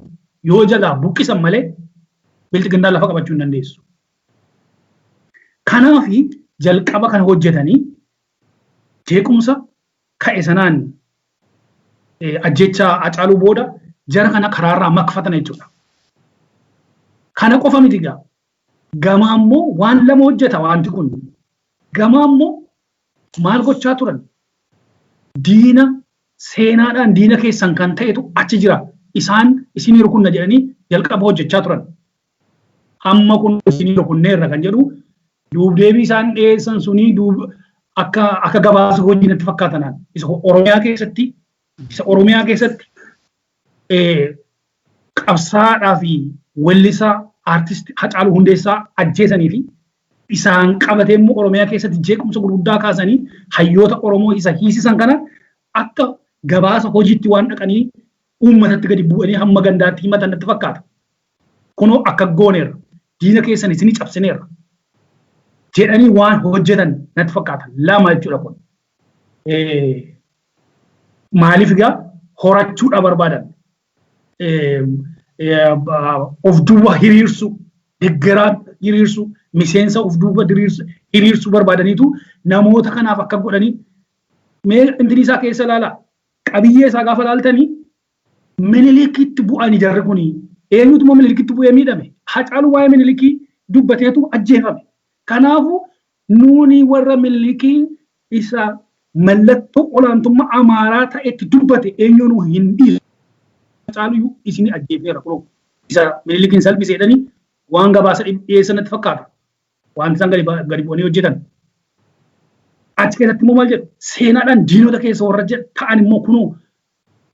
yoo jalaa buqqisan malee bilxiginnaa lafa qabachuu hin dandeessu. Kanaafi jalqaba kan hojjetanii jeequmsa ka'e sanaan, ajjecha Hacaaluu booda jara kana karaarraa makfatan jechuudha. Kana qofa miti gaa. Gama ammoo waan lama hojjeta wanti kun. Gama ammoo maal gochaa turan? Diina seenaadhaan diina keessan kan ta'etu achi jira. Isaan isinii rukunna jedhanii jalqaba hojjechaa turan. Amma kun isinii rukunneerra kan jedhu duubdeebii isaan dhiyeessan sunii duub akka gabaasa hojii natti fakkaatanaan. Isa Oromiyaa keessatti qabsaadhaa fi weellisaa aartist Hacaaluu Hundeessaa ajjeesanii fi isaan qabatee immoo Oromiyaa keessatti jeequmsa gurguddaa kaasanii hayyoota Oromoo isa hiisisan kana akka gabaasa hojiitti waan dhaqanii uummatatti gadi bu'anii hamma gandaatti himatan natti fakkaata. Kunoo akka gooneerra, diina keessan isinii cabsineerra jedhanii waan hojjetan natti fakkaata. Lama jechuudha kun. Maaliif egaa horachuudha barbaadan? Of duuba hiriirsu, deeggaraa hiriirsu, miseensa of duuba hiriirsuu barbaadaniitu namoota kanaaf akka godhanii. Mee intini isaa keessa ilaala. Qabiyyee isaa gaafa ilaaltanii Minilikitti bu'anii jarri kuni. Eenyutu immoo Minilikitti bu'ee miidhame? Hacaaluu waa'ee Minilikii dubbateetu ajjeefame. Kanaafuu nuuni warra Minilikii isa mallattoo olaantummaa Amaaraa ta'etti dubbate eenyuun hin dhiisu. Hacaaluu isin ajjeefneera, kunoo isa Minilikiin salphise jedhanii waan gabaasa dhiyeessan natti fakkaata. Waan isaan gadi bu'anii hojjetan. Achi keessatti immoo maal jedhu? Seenaadhaan diinota keessa warra ta'an immoo kunoo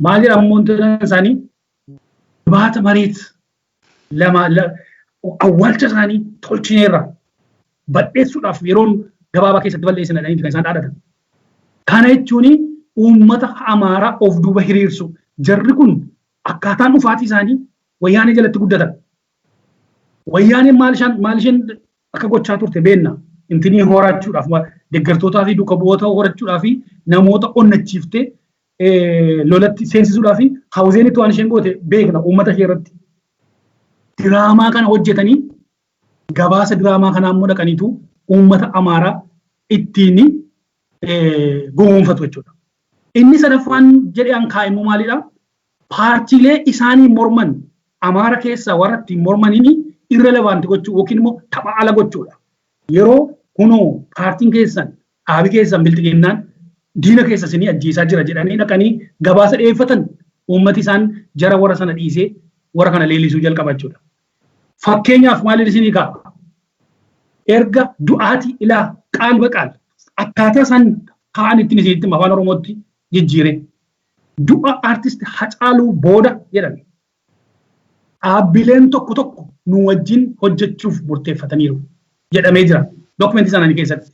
maal jedhamu wantoota isaanii baata mareet lama awwaalcha isaanii tolchineerra, balleessuudhaaf yeroon gabaabaa keessatti balleessina jedhanii kan isaan dhaadatan. Kana jechuun uummata Amaaraa of duuba hiriirsu. Jarri kun akkaataan dhufaatii isaanii Wayyaanee jalatti guddatan. Wayyaaneen maal isheen akka gochaa turte beenna. Intinii horachuudhaaf, deeggartootaa fi duuka bu'oota horachuudhaaf, namoota onnachiiftee lolatti seensisuudhaaf Hawuzeenitti waan isheen goote beekna uummata ishee irratti. Diraamaa kana hojjetanii gabaasa diraamaa kanaa immoo dhaqaniitu uummata Amaaraa ittiin gowwoomfatu jechuudha. Inni sadaffaan jedhee an kaa'e immoo maalidha? Paartiilee isaanii morman Amaara keessaa warra ittiin mormaniin irrelevant gochuu yookiin immoo tapha ala gochuudha. Yeroo kunoo paartiin keessan, dhaabi keessan bilxiginnaan diina keessa isinii ajjeesaa jira jedhanii dhaqanii gabaasa dhiyeeffatan, uummati isaan jara warra sana dhiisee warra kana leellisuu jalqaba jechuudha. Fakkeenyaaf maaliin isinii kaa'a? Erga du'aatii ilaa qaal baqaal akkaataa isaan kaa'an ittiin isinitti afaan Oromootti jijjiire. Du'a aartist Hacaaluu booda jedhan, dhaabbileen tokko tokko nu wajjin hojjechuuf murteeffataniiru jedhamee jira dookumentii sananii keessatti.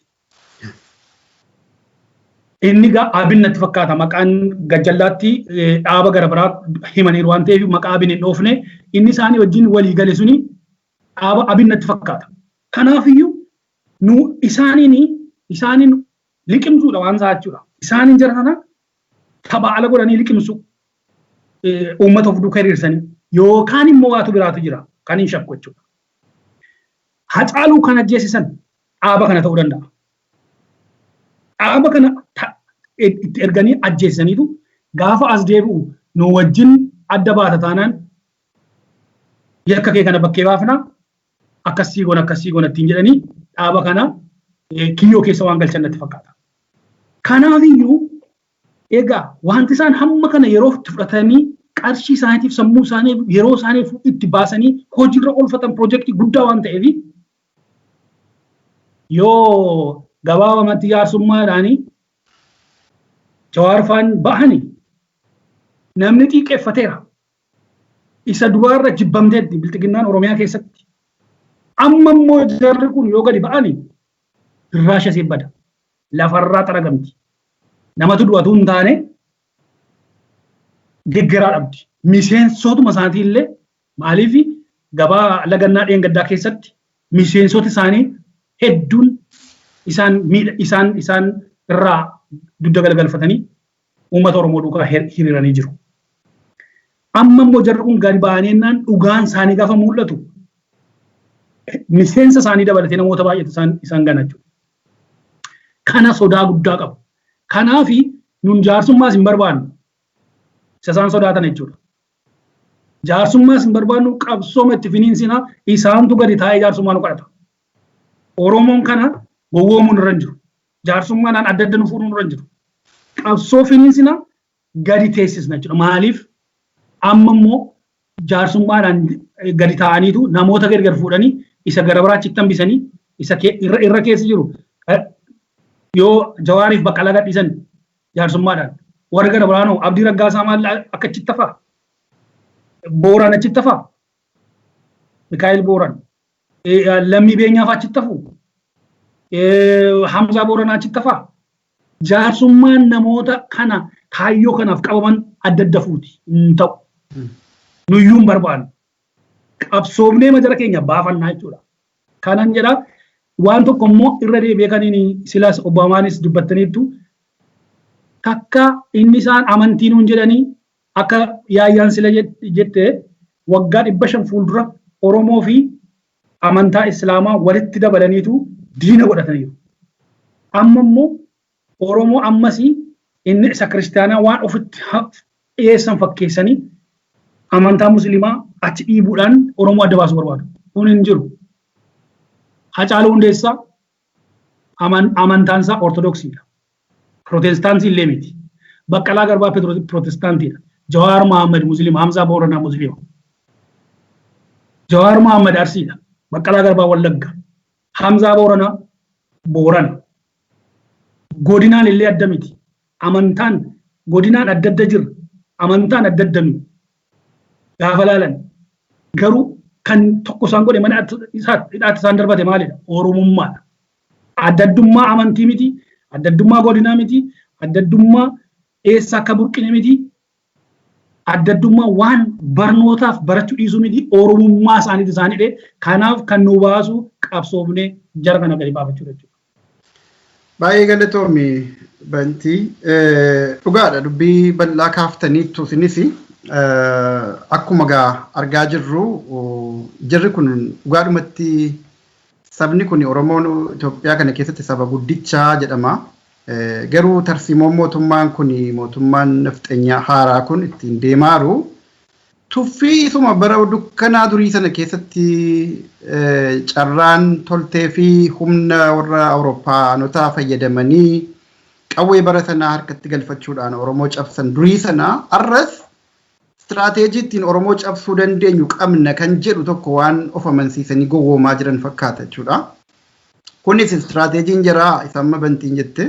Inni gaa Abin natti fakkaata, maqaan gajjallaatti dhaaba gara biraa himaniiru waan ta'eef maqaa Abin hin dhoofne. Inni isaanii wajjin walii gale suni dhaaba Abin natti fakkaata. Kanaafiyyuu nu isaaniin liqimsuudha waan isaa jechuudha. Isaaniin jara sana tapha ala godhanii liqimsu, uummata of duukaa hiriirsanii, yookaan immoo waatu biraatu jira kan hin shakku jechuudha. Hacaaluu kan ajjeesisan dhaaba kana ta'uu danda'a. Dhaaba kana itti erganii ajjeesisaniitu Gaafa as deebi'u nu wajjin adda baata taanaan yakka kee kana bakkee baafna, akkasii goona, akkasii goona ittiin jedhanii dhaaba kana kiyyoo keessa waan galchan natti fakkaata. Kanaafiyyuu egaa wanti isaan hamma kana yeroo itti fudhatanii, qarshii isaaniitiif, sammuu isaaniif, yeroo isaaniif itti baasanii hojiirra oolfatan piroojeektii guddaa waan ta'eef, yoo gabaabamatti jaarsummaadhaan Jawaar faan bahanii namni xiiqeeffateera. Isa duraarra jibbamteetti bilxiginnaan Oromiyaa keessatti. Amma immoo jarri kun yoo gadi ba'anii dirraasha ishee bada. Lafarraa xaragamti. Namatu du'atu hin taane geggeraa dhabdi. Miseensotuma isaatii illee, maaliif gabaa lagannaa dheengaddaa keessatti miseensota isaanii hedduun isaan miidha isaan isaan irraa dugda galagalfatanii uummata Oromoo duukaa hiriiranii jiru. Amma immoo jarri kun gadi ba'anii jennaan dhugaan isaanii gaafa mul'atu miseensa isaanii dabalatee namoota baay'eetu isaan gana jechuudha. Kana sodaa guddaa qabu. Kanaafi nun jaarsummaas hin barbaannu. Isa isaan sodaatan jechuudha. Jaarsummaas hin barbaannu, qabsooma itti finiinsinaa, isaantu gadi taa'ee jaarsummaa nu kadhata. Oromoon kana gowwoomuun irra hin jiru. Jaarsummaadhaan adda adda nu fuudhuun irra hin jiru. Qabsoo finiinsinaa, gadi teessisna jechuudha. Maaliif amma immoo jaarsummaadhaan gadi taa'aniitu namoota gargar fuudhanii isa gara biraachitti hambisanii isa irra keessa jiru yoo Jawaariif Baqqalaa gadhiisan jaarsummaadhaan, warra gara biraanoo Abdii Raggaasaa maal akka achitti hafaa? Booraan achitti hafaa? Mikaa'el Booran. Lammii Beenyaaf achitti hafu? Hamzaa Booranaa achitti hafaa? Jaarsummaan namoota kana kaayyoo kanaaf qabaman adda adda fuuti. Hin ta'u. Nuyyuu hin barbaannu. Qabsoofnee majara keenya baafannaa jechuudha. Kanan jedha, waan tokko immoo irra deebi'ee kan inni silas obbo Amaanis dubbattaniittu, takka inni isaan amantii nuun jedhanii akka yaayyaan sila jette waggaa 500 fuuldura Oromoo fi amantaa Islaamaa walitti dabalaniitu diina godhataniiru. Amma immoo Oromoo ammasii inni isa kiristaanaa waan ofitti dhiyeessan fakkeessanii amantaa Musliimaa achi dhiibuudhaan Oromoo adda baasuu barbaadu. Kun hin jiru. Hacaaluu Hundeessaa amantaan isaa Ortodoksiidha. Pirootestaantii illee miti. Baqqalaa Garbaa Pirootestaantiidha. Jawaar Mohaammed Musliima, Hamzaa Booranaa Musliima. Jawaar Mohaammed Arsiidha. Baqqalaa Garbaa Wallagga. Hamzaa Booranaa Boorana. Godinaan illee adda miti. Amantaan godinaan adda adda jira. Amantaan adda adda miti. Gaafa laalan garuu kan tokko isaan godhe mana hidhaatti isaan darbate maalidha? Oromummaadha. Adda addummaa amantii miti, adda addummaa godinaa miti, adda addummaa eessa akka burqine miti, adda addummaa waan barnootaaf barachuu dhiisuu miti, Oromummaa isaaniiti isaan hidhe. Kanaaf kan nu baasu qabsoofnee jara kana gadi baafachuu jechuudha. Baay'ee galatoomi, Bantii. Dhugaadha, dubbii bal'aa kaaftaniittu isinis. Akkuma gaa argaa jirru jarri kun dhugaadhumatti sabni kun Oromoon Itoophiyaa kana keessatti saba guddichaa jedhama. Garuu tarsiimoon mootummaan kun, mootummaan nafxanyaa haaraa kun ittiin deemaaru tuffii isuma bara dukkanaa durii sana keessatti carraan toltee fi humna warra Awurooppaanotaa fayyadamanii qawwee bara sanaa harkatti galfachuudhaan Oromoo cabsan durii sana arras istiraateejii ittiin Oromoo cabsuu dandeenyu qabna kan jedhu tokko waan of amansiisanii gowwoomaa jiran fakkaata jechuudha. Kunis istiraateejiin jaraa isa amma Bantiin jette,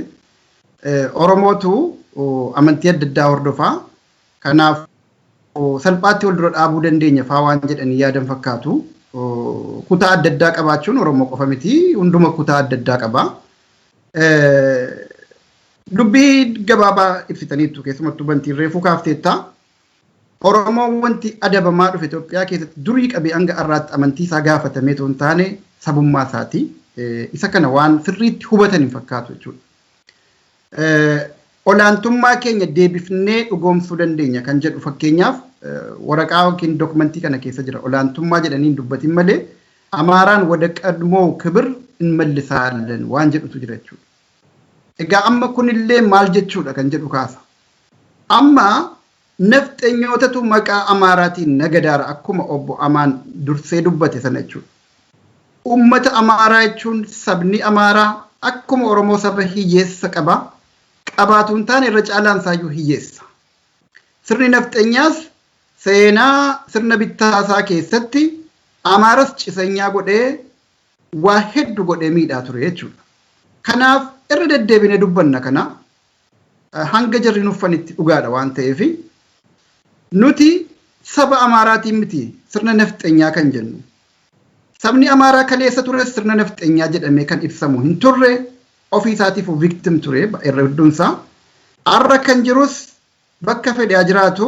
Oromootu amantii adda addaa hordofaa. Kanaaf salphaatti wal dura dhaabuu dandeenya faa waan jedhanii yaadan fakkaatu. Kutaa adda addaa qabaachuun Oromoo qofa miti, hunduma kutaa adda addaa qaba. Dubbii gabaabaa ibsitaniittu, keessumattuu Bantiin reefuu kaafteetta. Oromoon wanti adabamaa dhufe Itoophiyaa keessatti durii qabee hanga har'aatti amantii isaa gaafatamee otoo hin taane sabummaa isaati. Isa kana waan sirriitti hubatan hin fakkaatu jechuudha. Olaantummaa keenya deebifnee dhugoomsuu dandeenya kan jedhu fakkeenyaaf waraqaa yookiin dokumentii kana keessa jira. Olaantummaa jedhanii hin dubbatin malee Amaaraan ወደ ቀድሞው ክብር እንመልሳለን waan jedhutu jira jechuudha. Egaa amma kunillee maal jechuudha kan jedhu kaasa. Amma nafxenyootatu maqaa Amaaraatiin nagadaara akkuma obbo Amaan dursee dubbate sana jechuudha. Uummata Amaaraa jechuun sabni Amaaraa akkuma Oromoo saba hiyyeessa qaba. Qabaatu hin taane irra caalaan isaayyuu hiyyeessa. Sirni nafxenyaas seenaa sirna bittaasaa keessatti Amaaras cisanyaa godhee waa hedduu godhee miidhaa ture jechuudha. Kanaaf irra deddeebinee dubbanna kana hanga jarri nuffanitti dhugaadha waan ta'eef nuti saba Amaaraatiin miti sirna nafxenyaa kan jennu. Sabni Amaaraa kaleessa ture sirna nafxenyaa jedhamee kan ibsamu hin turre, ofii isaatiif victim ture irra hedduunsaa. Har'a kan jirus bakka fedhe jiraatu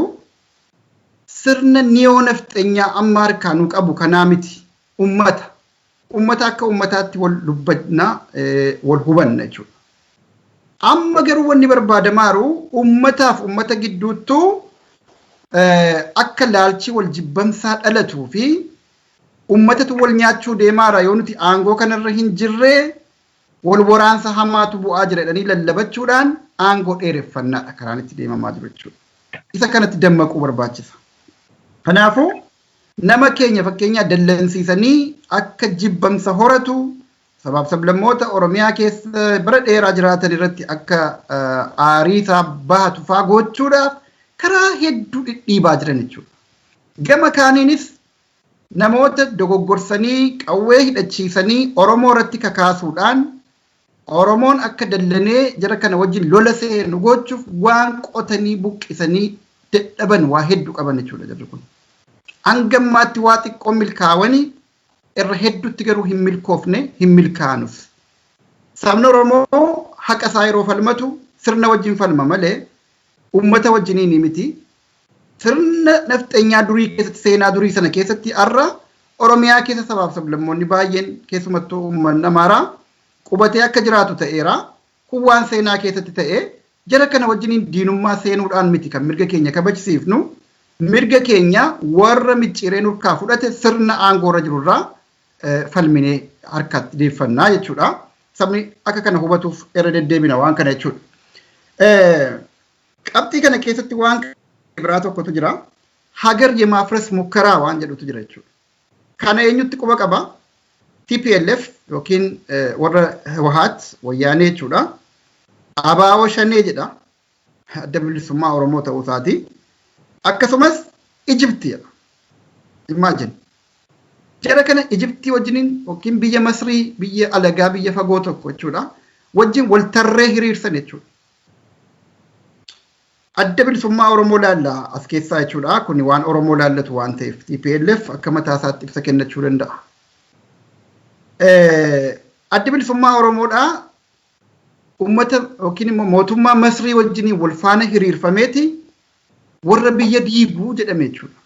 sirna neo nafxenyaa amma harkaa nu qabu kanaa miti ummata. Ummata akka ummataatti wal dubbanna, wal hubanna jechuudha. Amma garuu wanni barbaadamaaru ummataaf ummata gidduuttuu akka laalchi wal jibbansaa dhalatuu fi ummatatu wal nyaachuu deemaara, yoo nuti aangoo kanarra hin jirree wal waraansa hamaatu bu'aa jira jedhanii lallabachuudhaan aangoo dheereffannaadha karaan itti deemamaa jiru jechuudha. Isa kanatti dammaquu barbaachisa. Kanaafuu nama keenya fakkeenyaa dallansiisanii akka jibbamsa horatu, sabaaf sablammoota Oromiyaa keessa bara dheeraa jiraatan irratti akka aarii isaa bahatu faa gochuudhaaf karaa hedduu dhidhiibaa jiran jechuudha. Gama kaaniinis namoota dogoggorsanii qawwee hidhachiisanii Oromoo irratti kakaasuudhaan Oromoon akka dallanee jara kana wajjin lola seenu gochuuf waan qotanii buqqisanii dadhaban waa hedduu qaban jechuudha jarri kun. Hanga ammaatti waa xiqqoo milkaa'anii irra hedduutti garuu hin milkoofne, hin milkaa'anus. Sabni Oromoo haqa isaa yeroo falmatu sirna wajjin falma malee uummata wajjiniin miti. Sirna nafxeenyaa durii keessatti, seenaa durii sana keessatti, har'a Oromiyaa keessa sabaaf sablammoonni baay'een, keessumattuu uummanni Amaaraa qubatee akka jiraatu ta'eera. Kun waan seenaa keessatti ta'e, jara kana wajjiniin diinummaa seenuudhaan miti kan mirga keenya kabajsiifnu. Mirga keenya warra micciiree nurkaa fudhate sirna aangoorra jirurraa falminee harkatti deeffannaa jechuudha. Sabni akka kana hubatuuf irra deddeebina waan kana jechuudha. Qabxii kana keessatti waan biraa tokkotu jira. ሀገር የማፍረስ ሙከራ waan jedhutu jira jechuudha. Kana eenyutti quba qaba? TPLF yookiin warra ህወሓት wayyaanee jechuudha. ABO Shanee jedha. Adda Bilisummaa Oromoo ta'uu isaati. Akkasumas Ijipti jedha. Imagine. Jara kana Ijiptii wajjiniin yookiin biyya Masrii, biyya alagaa, biyya fagoo tokko jechuudha. Wajjin wal tarree hiriirsan jechuudha. Adda Bilisummaa Oromoo laalla as keessaa jechuudha. Kuni waan Oromoo laallatu waan ta'eef TPLF akka mataa isaatti ibsa kennachuu danda'a. Adda Bilisummaa Oromoodhaa uummata yookiin immoo mootummaa Masrii wajjiniin wal faana hiriirfameeti warra biyya diiguu jedhame jechuudha.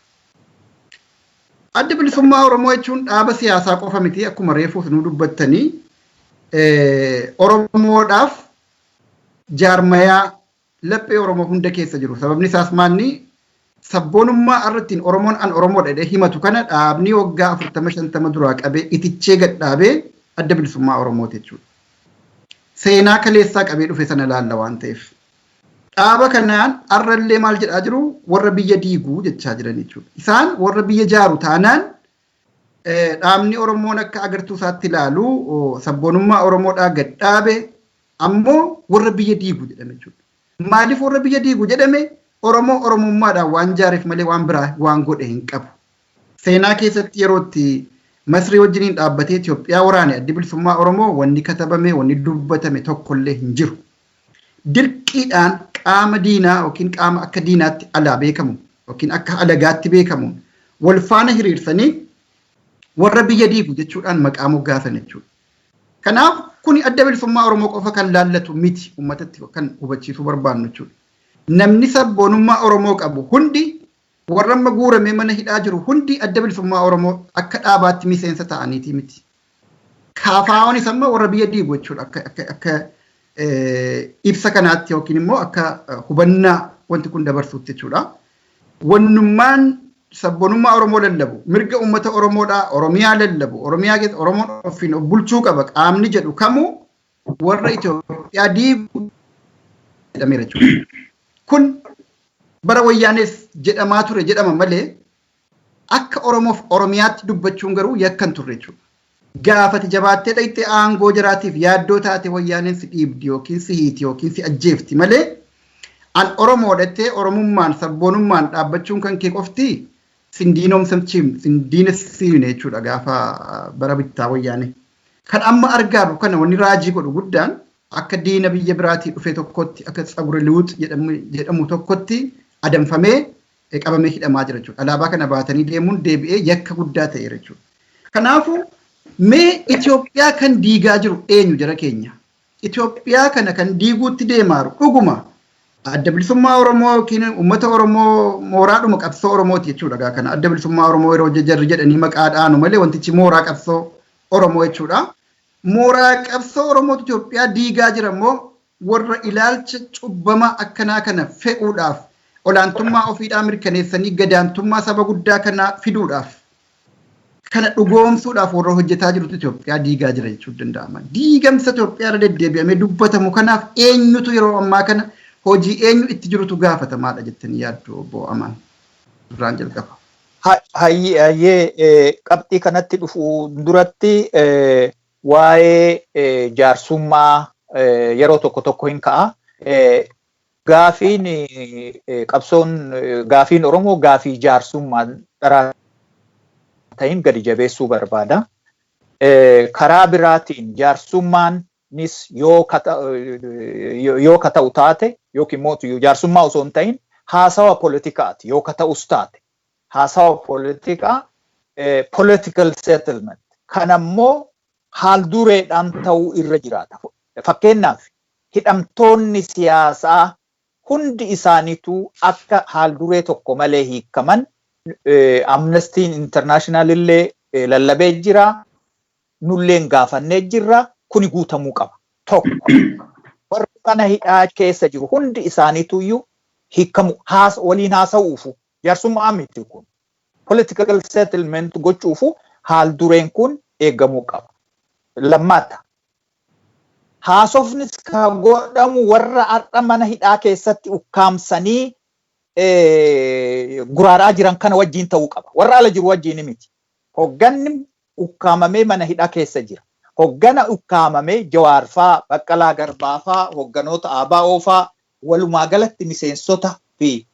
Adda Bilisummaa Oromoo jechuun dhaaba siyaasaa qofa miti, akkuma reefuus nu dubbattanii Oromoodhaaf jaarmayaa laphee Oromoo hunda keessa jiru. Sababni isaas maalni, sabboonummaa irrattiin Oromoon an Oromoodha jedhee himatu kana dhaabni waggaa 40 50 duraa qabee itichee gad dhaabee Adda Bilisummaa Oromooti jechuudha. Seenaa kaleessaa qabee dhufe sana laalla waan ta'eef. Dhaaba kanaan har'allee maal jedhaa jiru? Warra biyya diiguu jechaa jiran jechuudha. Isaan warra biyya jaaru taanaan, dhaabni Oromoon akka agartuu isaatti ilaalu sabboonummaa Oromoodhaa gad dhaabe ammoo warra biyya diigu jedhame jechuudha. Maaliif warra biyya diigu jedhame? Oromoo Oromummaadhaan waan jaareef malee waan biraa waan godhe hin qabu. Seenaa keessatti yeroo itti Masrii wajjiniin dhaabbatee Itoophiyaa waraane Addi Bilisummaa Oromoo wanni katabame, wanni dubbatame tokkollee hin jiru. Dirqiidhaan qaama diinaa yookiin qaama akka diinaatti alaa beekamu yookiin akka alagaatti beekamuun wal faana hiriirsanii warra biyya diigu jechuudhaan maqaa moggaasan jechuudha. Kanaaf kuni Adda Bilisummaa Oromoo qofa kan laallatu miti, uummatatti kan hubachiisuu barbaannu jechuudha. Namni sabboonummaa Oromoo qabu hundi, warra amma guuramee mana hidhaa jiru hundi, Adda Bilisummaa Oromoo akka dhaabaatti miseensa ta'aniitii miti. KFOnis amma warra biyya diigu jechuudha akka ibsa kanaatti yookiin immoo akka hubannaa wanti kun dabarsuutti jechuudha. Wannummaan sabboonummaa Oromoo lallabu, mirga uummata Oromoodhaa, Oromiyaa lallabu, Oromiyaa keessa Oromoon ofiin of bulchuu qaba qaamni jedhu kamuu warra Itoophiyaa diigu jedhameera jechuudha. Kun Bara Wayyaanees jedhamaa ture jedhama malee akka Oromoof Oromiyaatti dubbachuun garuu yakka hin turre jechuudha. Gaafati jabaattee dhaqxee aangoo jiraatiif yaaddoo taate Wayyaaneen si dhiibdi yookiin si hiiti yookiin si ajjeefti malee an Oromoodha jettee Oromummaan sabboonummaan dhaabbachuun kan kee qofti sin diinoomsamchiifne, sin diinessiine jechuudha gaafa bara bittaa Wayyaanee. Kan amma argaaru kana wanni raajii godhu guddaan akka diina biyya biraatii dhufe tokkotti, akka tsagure liwux jedhamu tokkotti adamfamee qabamee hidhamaa jira jechuudha. Alaabaa kana baatanii deemuun deebi'ee yakka guddaa ta'eera jechuudha. Kanaafuu mee Itoophiyaa kan diigaa jiru eenyu jara keenya? Itoophiyaa kana kan diiguutti deemaaru dhuguma Adda Bilisummaa Oromoo yookiin uummata Oromoo mooraadhuma qabsoo Oromooti jechuudha. Gaa kana Adda Bilisummaa Oromoo yeroo jarri jedhanii maqaa dhaanu malee wantichi mooraa qabsoo Oromoo jechuudha. Mooraa qabsoo Oromootu Itoophiyaa diigaa jira immoo warra ilaalcha cubbamaa akkanaa kana fe'uudhaaf, olaantummaa ofiidhaa mirkaneessanii gadaantummaa saba guddaa kanaa fiduudhaaf, kana dhugoomsuudhaaf warra hojjetaa jirutu Itoophiyaa diigaa jira jechuun danda'ama. Diigamsa Itoophiyaa irra deddeebi'amee dubbatamu kanaaf eenyutu yeroo ammaa kana hojii eenyu itti jirutu gaafatamaadha jettanii yaaddu, obbo Amaan? Duraan jalqaba. Hayyee, qabxii kanatti dhufu duratti waa'ee jaarsummaa yeroo tokko tokko hin ka'a. Gaafiin qabsoon, gaafiin Oromoo gaafii jaarsummaa dharaa ta'in gadi jabeessuu barbaada. Karaa biraatiin jaarsummaan yoo ka ta'u taate yookiin immoo jaarsummaa osoo hin ta'in haasawa poolitikaati yoo ka ta'us taate, haasawa poolitikaa, political settlement kanammoo haal dureedhaan ta'uu irra jiraata. Fakkeenyaaf, hidhamtoonni siyaasaa hundi isaaniitu akka haal duree tokko malee hiikaman Amnesty International illee lallabee jira. Nulleen gaafannee jirra. Kuni guutamuu qaba. Tokko. Warri kana hidhaa keessa jiru hundi isaaniituyyuu hiikamu, waliin haasa'uufu jaarsummaa miti kun. Political settlement gochuufu haal dureen kun eegamuu qaba. Lammaata. Haasofnis ka godhamu warra har'a mana hidhaa keessatti ukkaamsanii guraaraa jiran kana wajjin ta'uu qaba. Warra ala jiru wajjin miti. Hogganni ukkaamamee mana hidhaa keessa jira. Hoggana ukkaamamee Jawaarfaa, Baqqalaa Garbaafaa, hogganoota ABO faa, walumaa galatti miseensota fi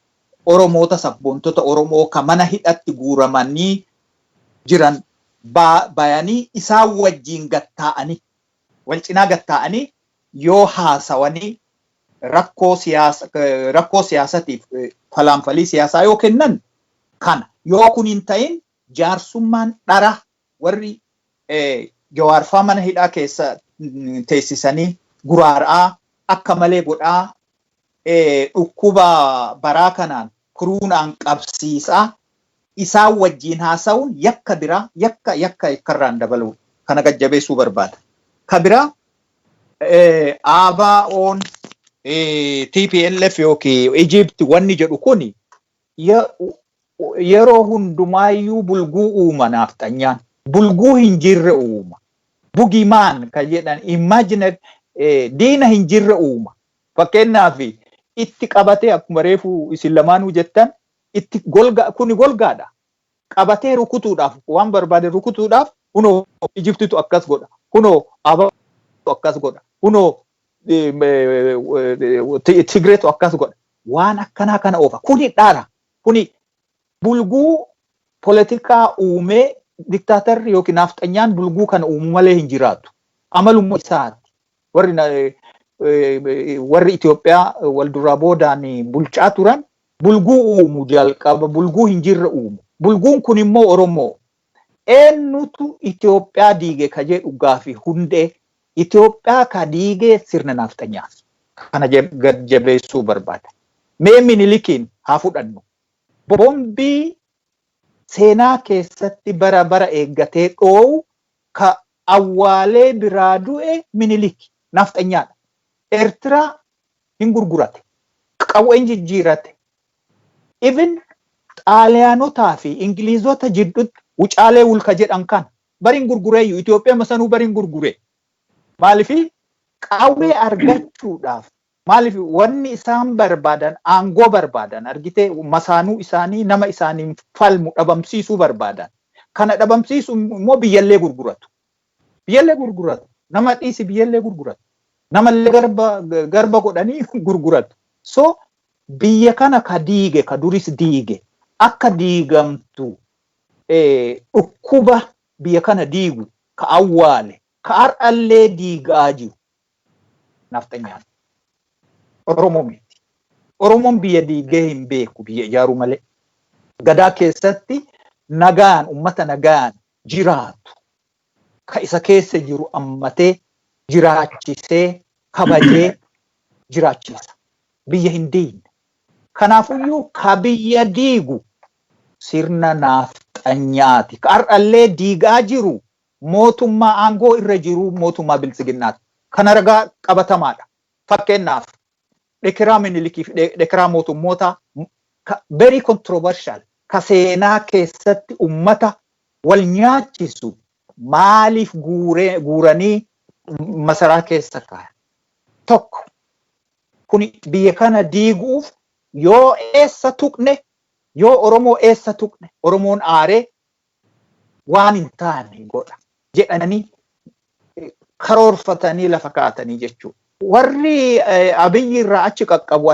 Oromoota, sabboontota Oromoo ka mana hidhatti guuramanii jiran bayanii isaan wajjin gattaa'anii, wal cinaa gattaa'anii yoo haasawanii rakkoo siyaasatiif falaanfalii siyaasaa yoo kennan kana. Yoo kun hin ta'in jaarsummaan dhara, warri Jawaarfaa mana hidhaa keessa teessisanii guraaraa akka malee godhaa, dhukkuba baraa kanaan kuruunaan qabsiisaa isaan wajjiin haasa'uun yakka biraa, yakka yakka yakkarraan dabaluu kana gajjabeessuu barbaada. Ka biraa, ABO'n TPLF yookiin Egypt wanni jedhu kuni yeroo hundumaayyuu bulguu uuma naaftanyaan. Bulguu hin jirre uuma. Boogeyman kan jedhan, imaginary diina hin jirre uuma. Fakkeenyaaf, itti qabatee, akkuma reefu isin lamaanuu jettan, itti golga, kuni golgaadha. Qabatee rukutuudhaaf, waan barbaade rukutuudhaaf, kunoo Ijiptitu akkas godha. Kunoo ABO akkas godha. Kunoo Tigreetu akkas godha. Waan akkanaa kana oofa. Kuni dhara. Kuni bulguu poolitikaa uumee diktaatarri yookiin naaftanyaan bulguu kana uumuu malee hin jiraatu. Amalummaa isaati. Warri Itoophiyaa wal duraa boodaan bulchaa turan bulguu uumu jalqaba, bulguu hin jirre uumu. Bulguun kun immoo Oromoo. Eenyutu Itoophiyaa diige ka jedhu gaafi hundee Itoophiyaa ka diigee sirna naaftanyaati. Kana gad jabeessuu barbaada. Mee Minilikiin haa fudhannu. Boombii seenaa keessatti bara bara eeggatee dhoowu ka awwaalee biraa du'e Miniliki naaftanyaadha. Eertiraa hin gurgurate. Qawween jijjiirate. Even Xaaliyaanotaa fi Ingiliizota jidduutti wucaalee wulka jedhan kana bariin gurgureeyyu, Itoophiyaa masanuu bariin gurgure. Maalifi qawwee argachuudhaaf Maaliif wanni isaan barbaadan aangoo barbaadan, argitee, masaanuu isaanii, nama isaaniin falmu dhabamsiisuu barbaadan. Kana dhabamsiisuu immoo biyyallee gurguratu. Biyyallee gurguratu. Nama dhiisi, biyyallee gurguratu. Namallee garba godhanii gurguratu. So biyya kana ka diige, ka duris diige, akka diigamtu dhukkuba biyya kana diigu ka awwaale, ka har'allee diigaa jiru nafxanyaan. Oromoo miti. Oromoon biyya diigee hin beeku, biyya ijaaruu malee. Gadaa keessatti nagaan ummata nagaan jiraatu, ka isa keessa jiru ammatee jiraachisee kabajee jiraachisa. Biyya hin diigne. Kanaafuyyuu ka biyya diigu sirna naafxanyaati. Ka har'allee diigaa jiru mootummaa aangoo irra jiru, mootummaa Biltsiginnaati. Kana ragaa qabatamaadha. Fakkeenyaaf, dhekiraa Minilikii fi dhekiraa mootummoota very controversial, ka seenaa keessatti ummata wal nyaachisu maaliif guuranii masaraa keessa kaayan? Tokko, kuni biyya kana diiguuf, yoo eessa tuqne, yoo Oromoo eessa tuqne, Oromoon aaree waan hin taane godha jedhanii karoorfatanii lafa kaa'atanii jechuudha. Warri Abiyyi irraa achi qaqqabu,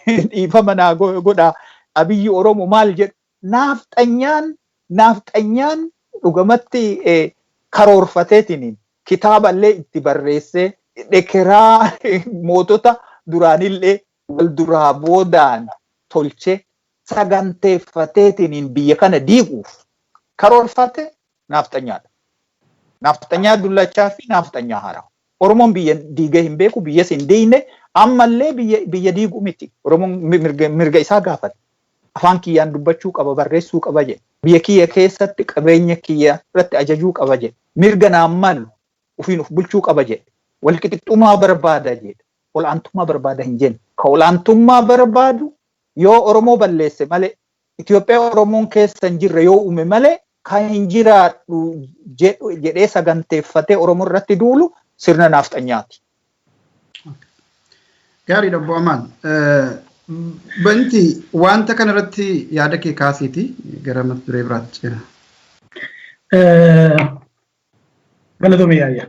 dhiifama naa godha, Abiyyi Oromoo maal jedhu, naafxanyaan dhugamatti karoorfateetiin kitaaballee itti barreessee, dhekeraa mootota duraanillee wal duraa boodaan tolchee saganteeffateetiin biyya kana diiguuf karoorfate naafxanyaadha. Naafxanyaa dullachaa fi naafxanyaa haaraa. Oromoon biyya diigee hin beeku, biyyas hin diigne, ammallee biyya diigu miti. Oromoon mirga isaa gaafate. Afaan kiyyaan dubbachuu qaba, barreessuu qaba jedhe. Biyya kiyya keessatti qabeenya kiyya irratti ajajuu qaba jedhe. Mirga naan malu ofiin of bulchuu qaba jedhe. Walqixxummaa barbaada jedhe. Ol'aantummaa barbaada hin jenne. Ka ol'aantummaa barbaadu yoo Oromoo balleesse malee, Itoophiyaa Oromoon keessa hin jirre yoo uume malee, kan hin jiraadhu jedhee saganteeffatee Oromoo irratti duulu sirna naafxanyaati. Gaariidha, obbo Amaan. Banti, wanta kanarratti yaada kee kaasiiti gara mata duree biraatti ceena. Galatoomi yaayya.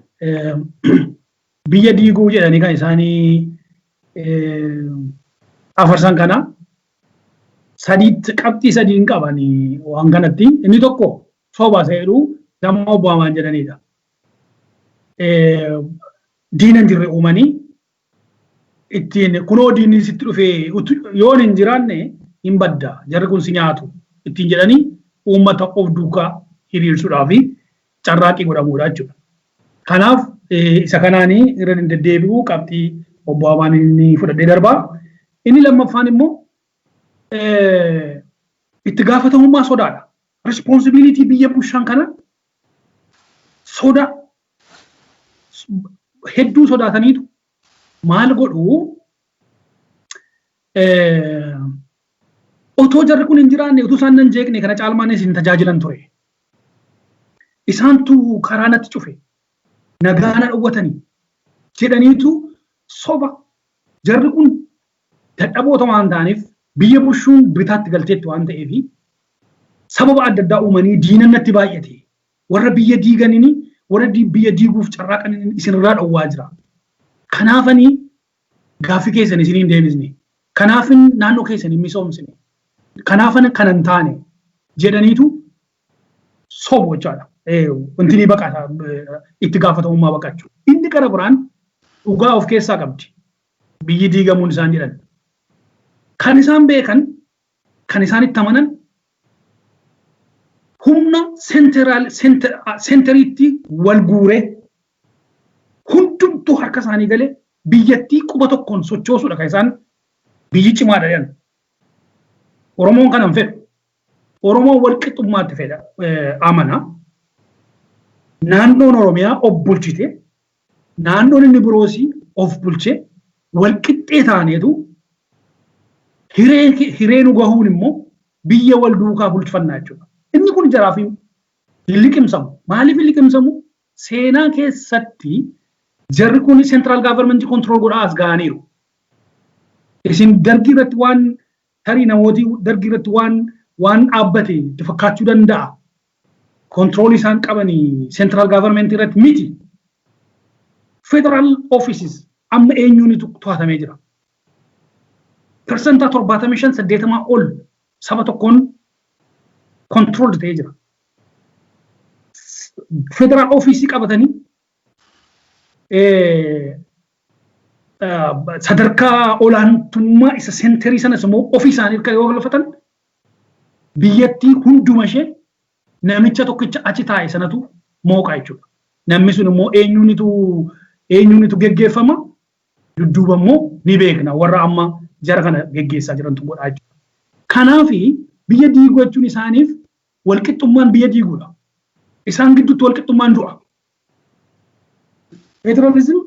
Biyya diiguu jedhanii kan isaanii afarsan kana sadiitti, qabxii sadiin qabanii waan kanatti. Inni tokko soba seedhu gama obbo Amaan jedhanidha. Diina hin jirre uumanii ittiin kunoo diinni sitti dhufee, yoon hin jiraanne hin badda, jarri kun si nyaatu ittiin jedhanii uummata of duukaa hiriirsuudhaaf carraaqqii godhamuudha jechuudha. Kanaaf isa kanaanii irra deddeebi'uu qabxii obbo Amaan inni fudhadhee darbaa. Inni lammaffaan immoo itti gaafatamummaa sodaadha. Responsibility biyya bushaan kana soda hedduu sodaataniitu maal godhu? Otoo jarri kun hin jiraanne, utuu isaan nan jeeqne, kana caalmaan isin tajaajilan ture. Isaantu karaa natti cufe, nagaa na dhowwatanii jedhaniitu soba, jarri kun dadhaboota waan ta'aniif, biyya bushuun bitaatti galteetti waan ta'eef, sababa adda addaa uumanii diinan natti baay'ate, warra biyya diiganini, warra biyya diiguuf carraaqaniin isinirraa dhowwaa jira. Kanaafanii gaaffii keessan isin hin deebisne. Kanaafin naannoo keessan hin misoomsine. Kanaafan kana hin taane jedhaniitu sobu jechaadha. Wanti ni baqata, itti gaafatamummaa baqachuu. Inni gara biraan dhugaa of keessaa qabdi. Biyyi diigamuun isaan jedhan. Kan isaan beekan, kan isaan itti amanan, humna centeriitti wal guuree hundumtuu harka isaanii galee biyyattii quba tokkoon sochoosuudha kan isaan biyyi cimaadha jedhan. Oromoon kana hin fedhu. Oromoon wal qixxummaatti fedha, amana. Naannoon Oromiyaa of bulchite, naannoon inni biroosii of bulchee, wal qixxee taaneetu hiree nu gahuun immoo biyya wal duukaa bulchifannaa jechuudha. Inni kun jaraaf hin liqimsamu. Maaliif hin liqimsamu? Seenaa keessatti jarri kun central government control godhaa as ga'aniiru. Isin Dargii irratti waan tarii namooti Dargii irratti waan dhaabbate itti fakkaachuu danda'a. Control isaan qabanii central government irratti miti. Federal offices amma eenyuun to'atamee jira. 75%, 80 ol saba tokkoon control ta'ee jira. Federal office qabatanii sadarkaa olaantummaa isa center sanas immoo ofii isaanii harka yoo galfatan, biyyattii hunduma ishee namicha tokkicha achi taa'e sanatu mooqa jechuudha. Namni sun immoo eenyuunitu geggeeffama? Dudduuba immoo ni beekna, warra amma jara kana geggeessaa jirantu godhaa jechuudha. Kanaafi biyya diiguu jechuun isaaniif walqixxummaan biyya diiguudha. Isaan gidduutti walqixxummaan du'a. Federalism,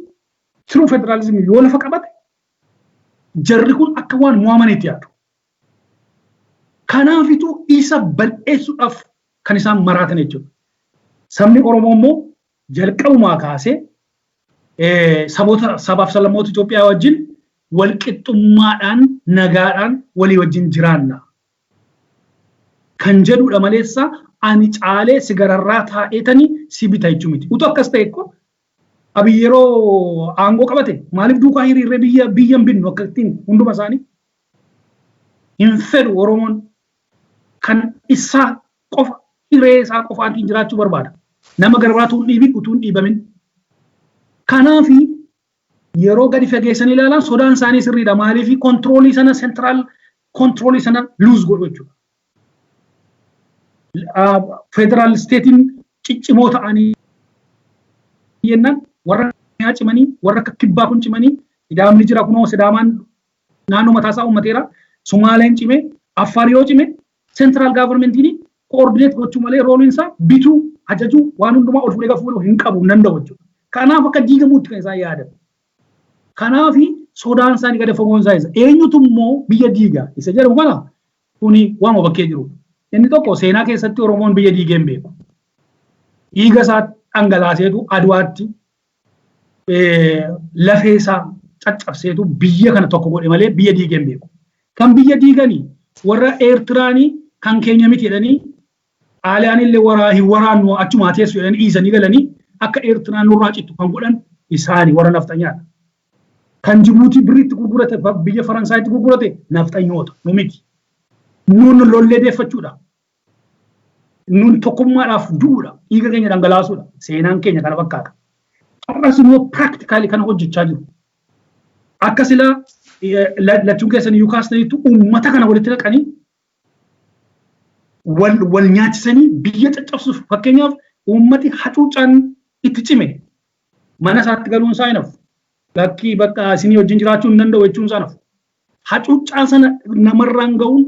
true federalism yoo lafa qabate, jarri kun akka waan mo'amaniitti yaadu. Kanaafitu isa bal'eessuudhaaf kan isaan maraatan jechuudha. Sabni Oromoo immoo jalqabumaa kaasee saboota, sabaaf sablammoota Itoophiyaa wajjin walqixxummaadhaan, nagaadhaan walii wajjin jiraanna kan jedhudha maleessa, ani caalee si gararraa taa'eetanii si bita jechuu miti. Utuu akkas ta'e ko Abiy yeroo aangoo qabate maaliif duukaa hiriirree biyya hin binnu akka ittiin hunduma isaanii? Hin fedhu. Oromoon kan isaa qofa, hiree isaa qofaatiin jiraachuu barbaada. Nama garbaatu hin dhiibin, utuu hin dhiibamin. Kanaafi yeroo gadi fageessan ilaalan sodaan isaanii sirriidha. Maaliif? Control sana, central control sana lose godhu jechuudha. Federal stateiin ciccimoo ta'anii jennaan warra cimanii, warra akka Kibbaa kun cimanii, Sidaamni jira kunoo, Sidaamaan naannoo mataasaa uummateera. Sumaaleen cime, Affaar yoo cime, central governmentiin coordinate gochuu malee roleiin isaa bituu, ajajuu, waan hundumaa ol fuudhee fuudhuu hin qabu, hin danda'u jechuudha. Kanaaf akka diigamuutti kan isaan yaadan. Kanaafi sodaan isaanii gadi fagoon isaa isa. Eenyutu immoo biyya diiga isa jedhamu kana, kuni waanuma bakkee jirudha. Inni tokko, seenaa keessatti Oromoon biyya diigee hin beeku. Dhiiga isaa dhangalaaseetu, Aduwaatti lafee isaa caccabseetu biyya kana tokko godhe malee biyya diigee hin beeku. Kan biyya diiganii warra Eertiraanii kan keenya miti jedhanii, Xaaliyaan illee waraa hin waraannu, achumaa teessu jedhanii dhiisanii galanii, akka Eertiraan nurraa cittu kan godhan isaanii, warra nafxanyaadha. Kan Jibuutii birriitti gurgurate, biyya Faransaayitti gurgurate nafxanyoota, nu miti. Nun lollee deeffachuudha. Nun tokkummaadhaaf du'uudha. Dhiiga keenya dhangalaasuudha. Seenaan keenya kana fakkaata. Har'as immoo practically kana hojjechaa jiru. Akka silaa lachuun keessan iyyuu kaastaniitu, uummata kana walitti naqanii wal nyaachisanii biyya caccabsuuf. Fakkeenyaaf, uummati hacuucaan itti cime mana isaatti galuun isaa hin hafu. Lakkii, bakka isinii wajjin jiraachuu hin danda'u jechuun isaa hin hafu. Hacuuccaa sana namarraan ga'uun,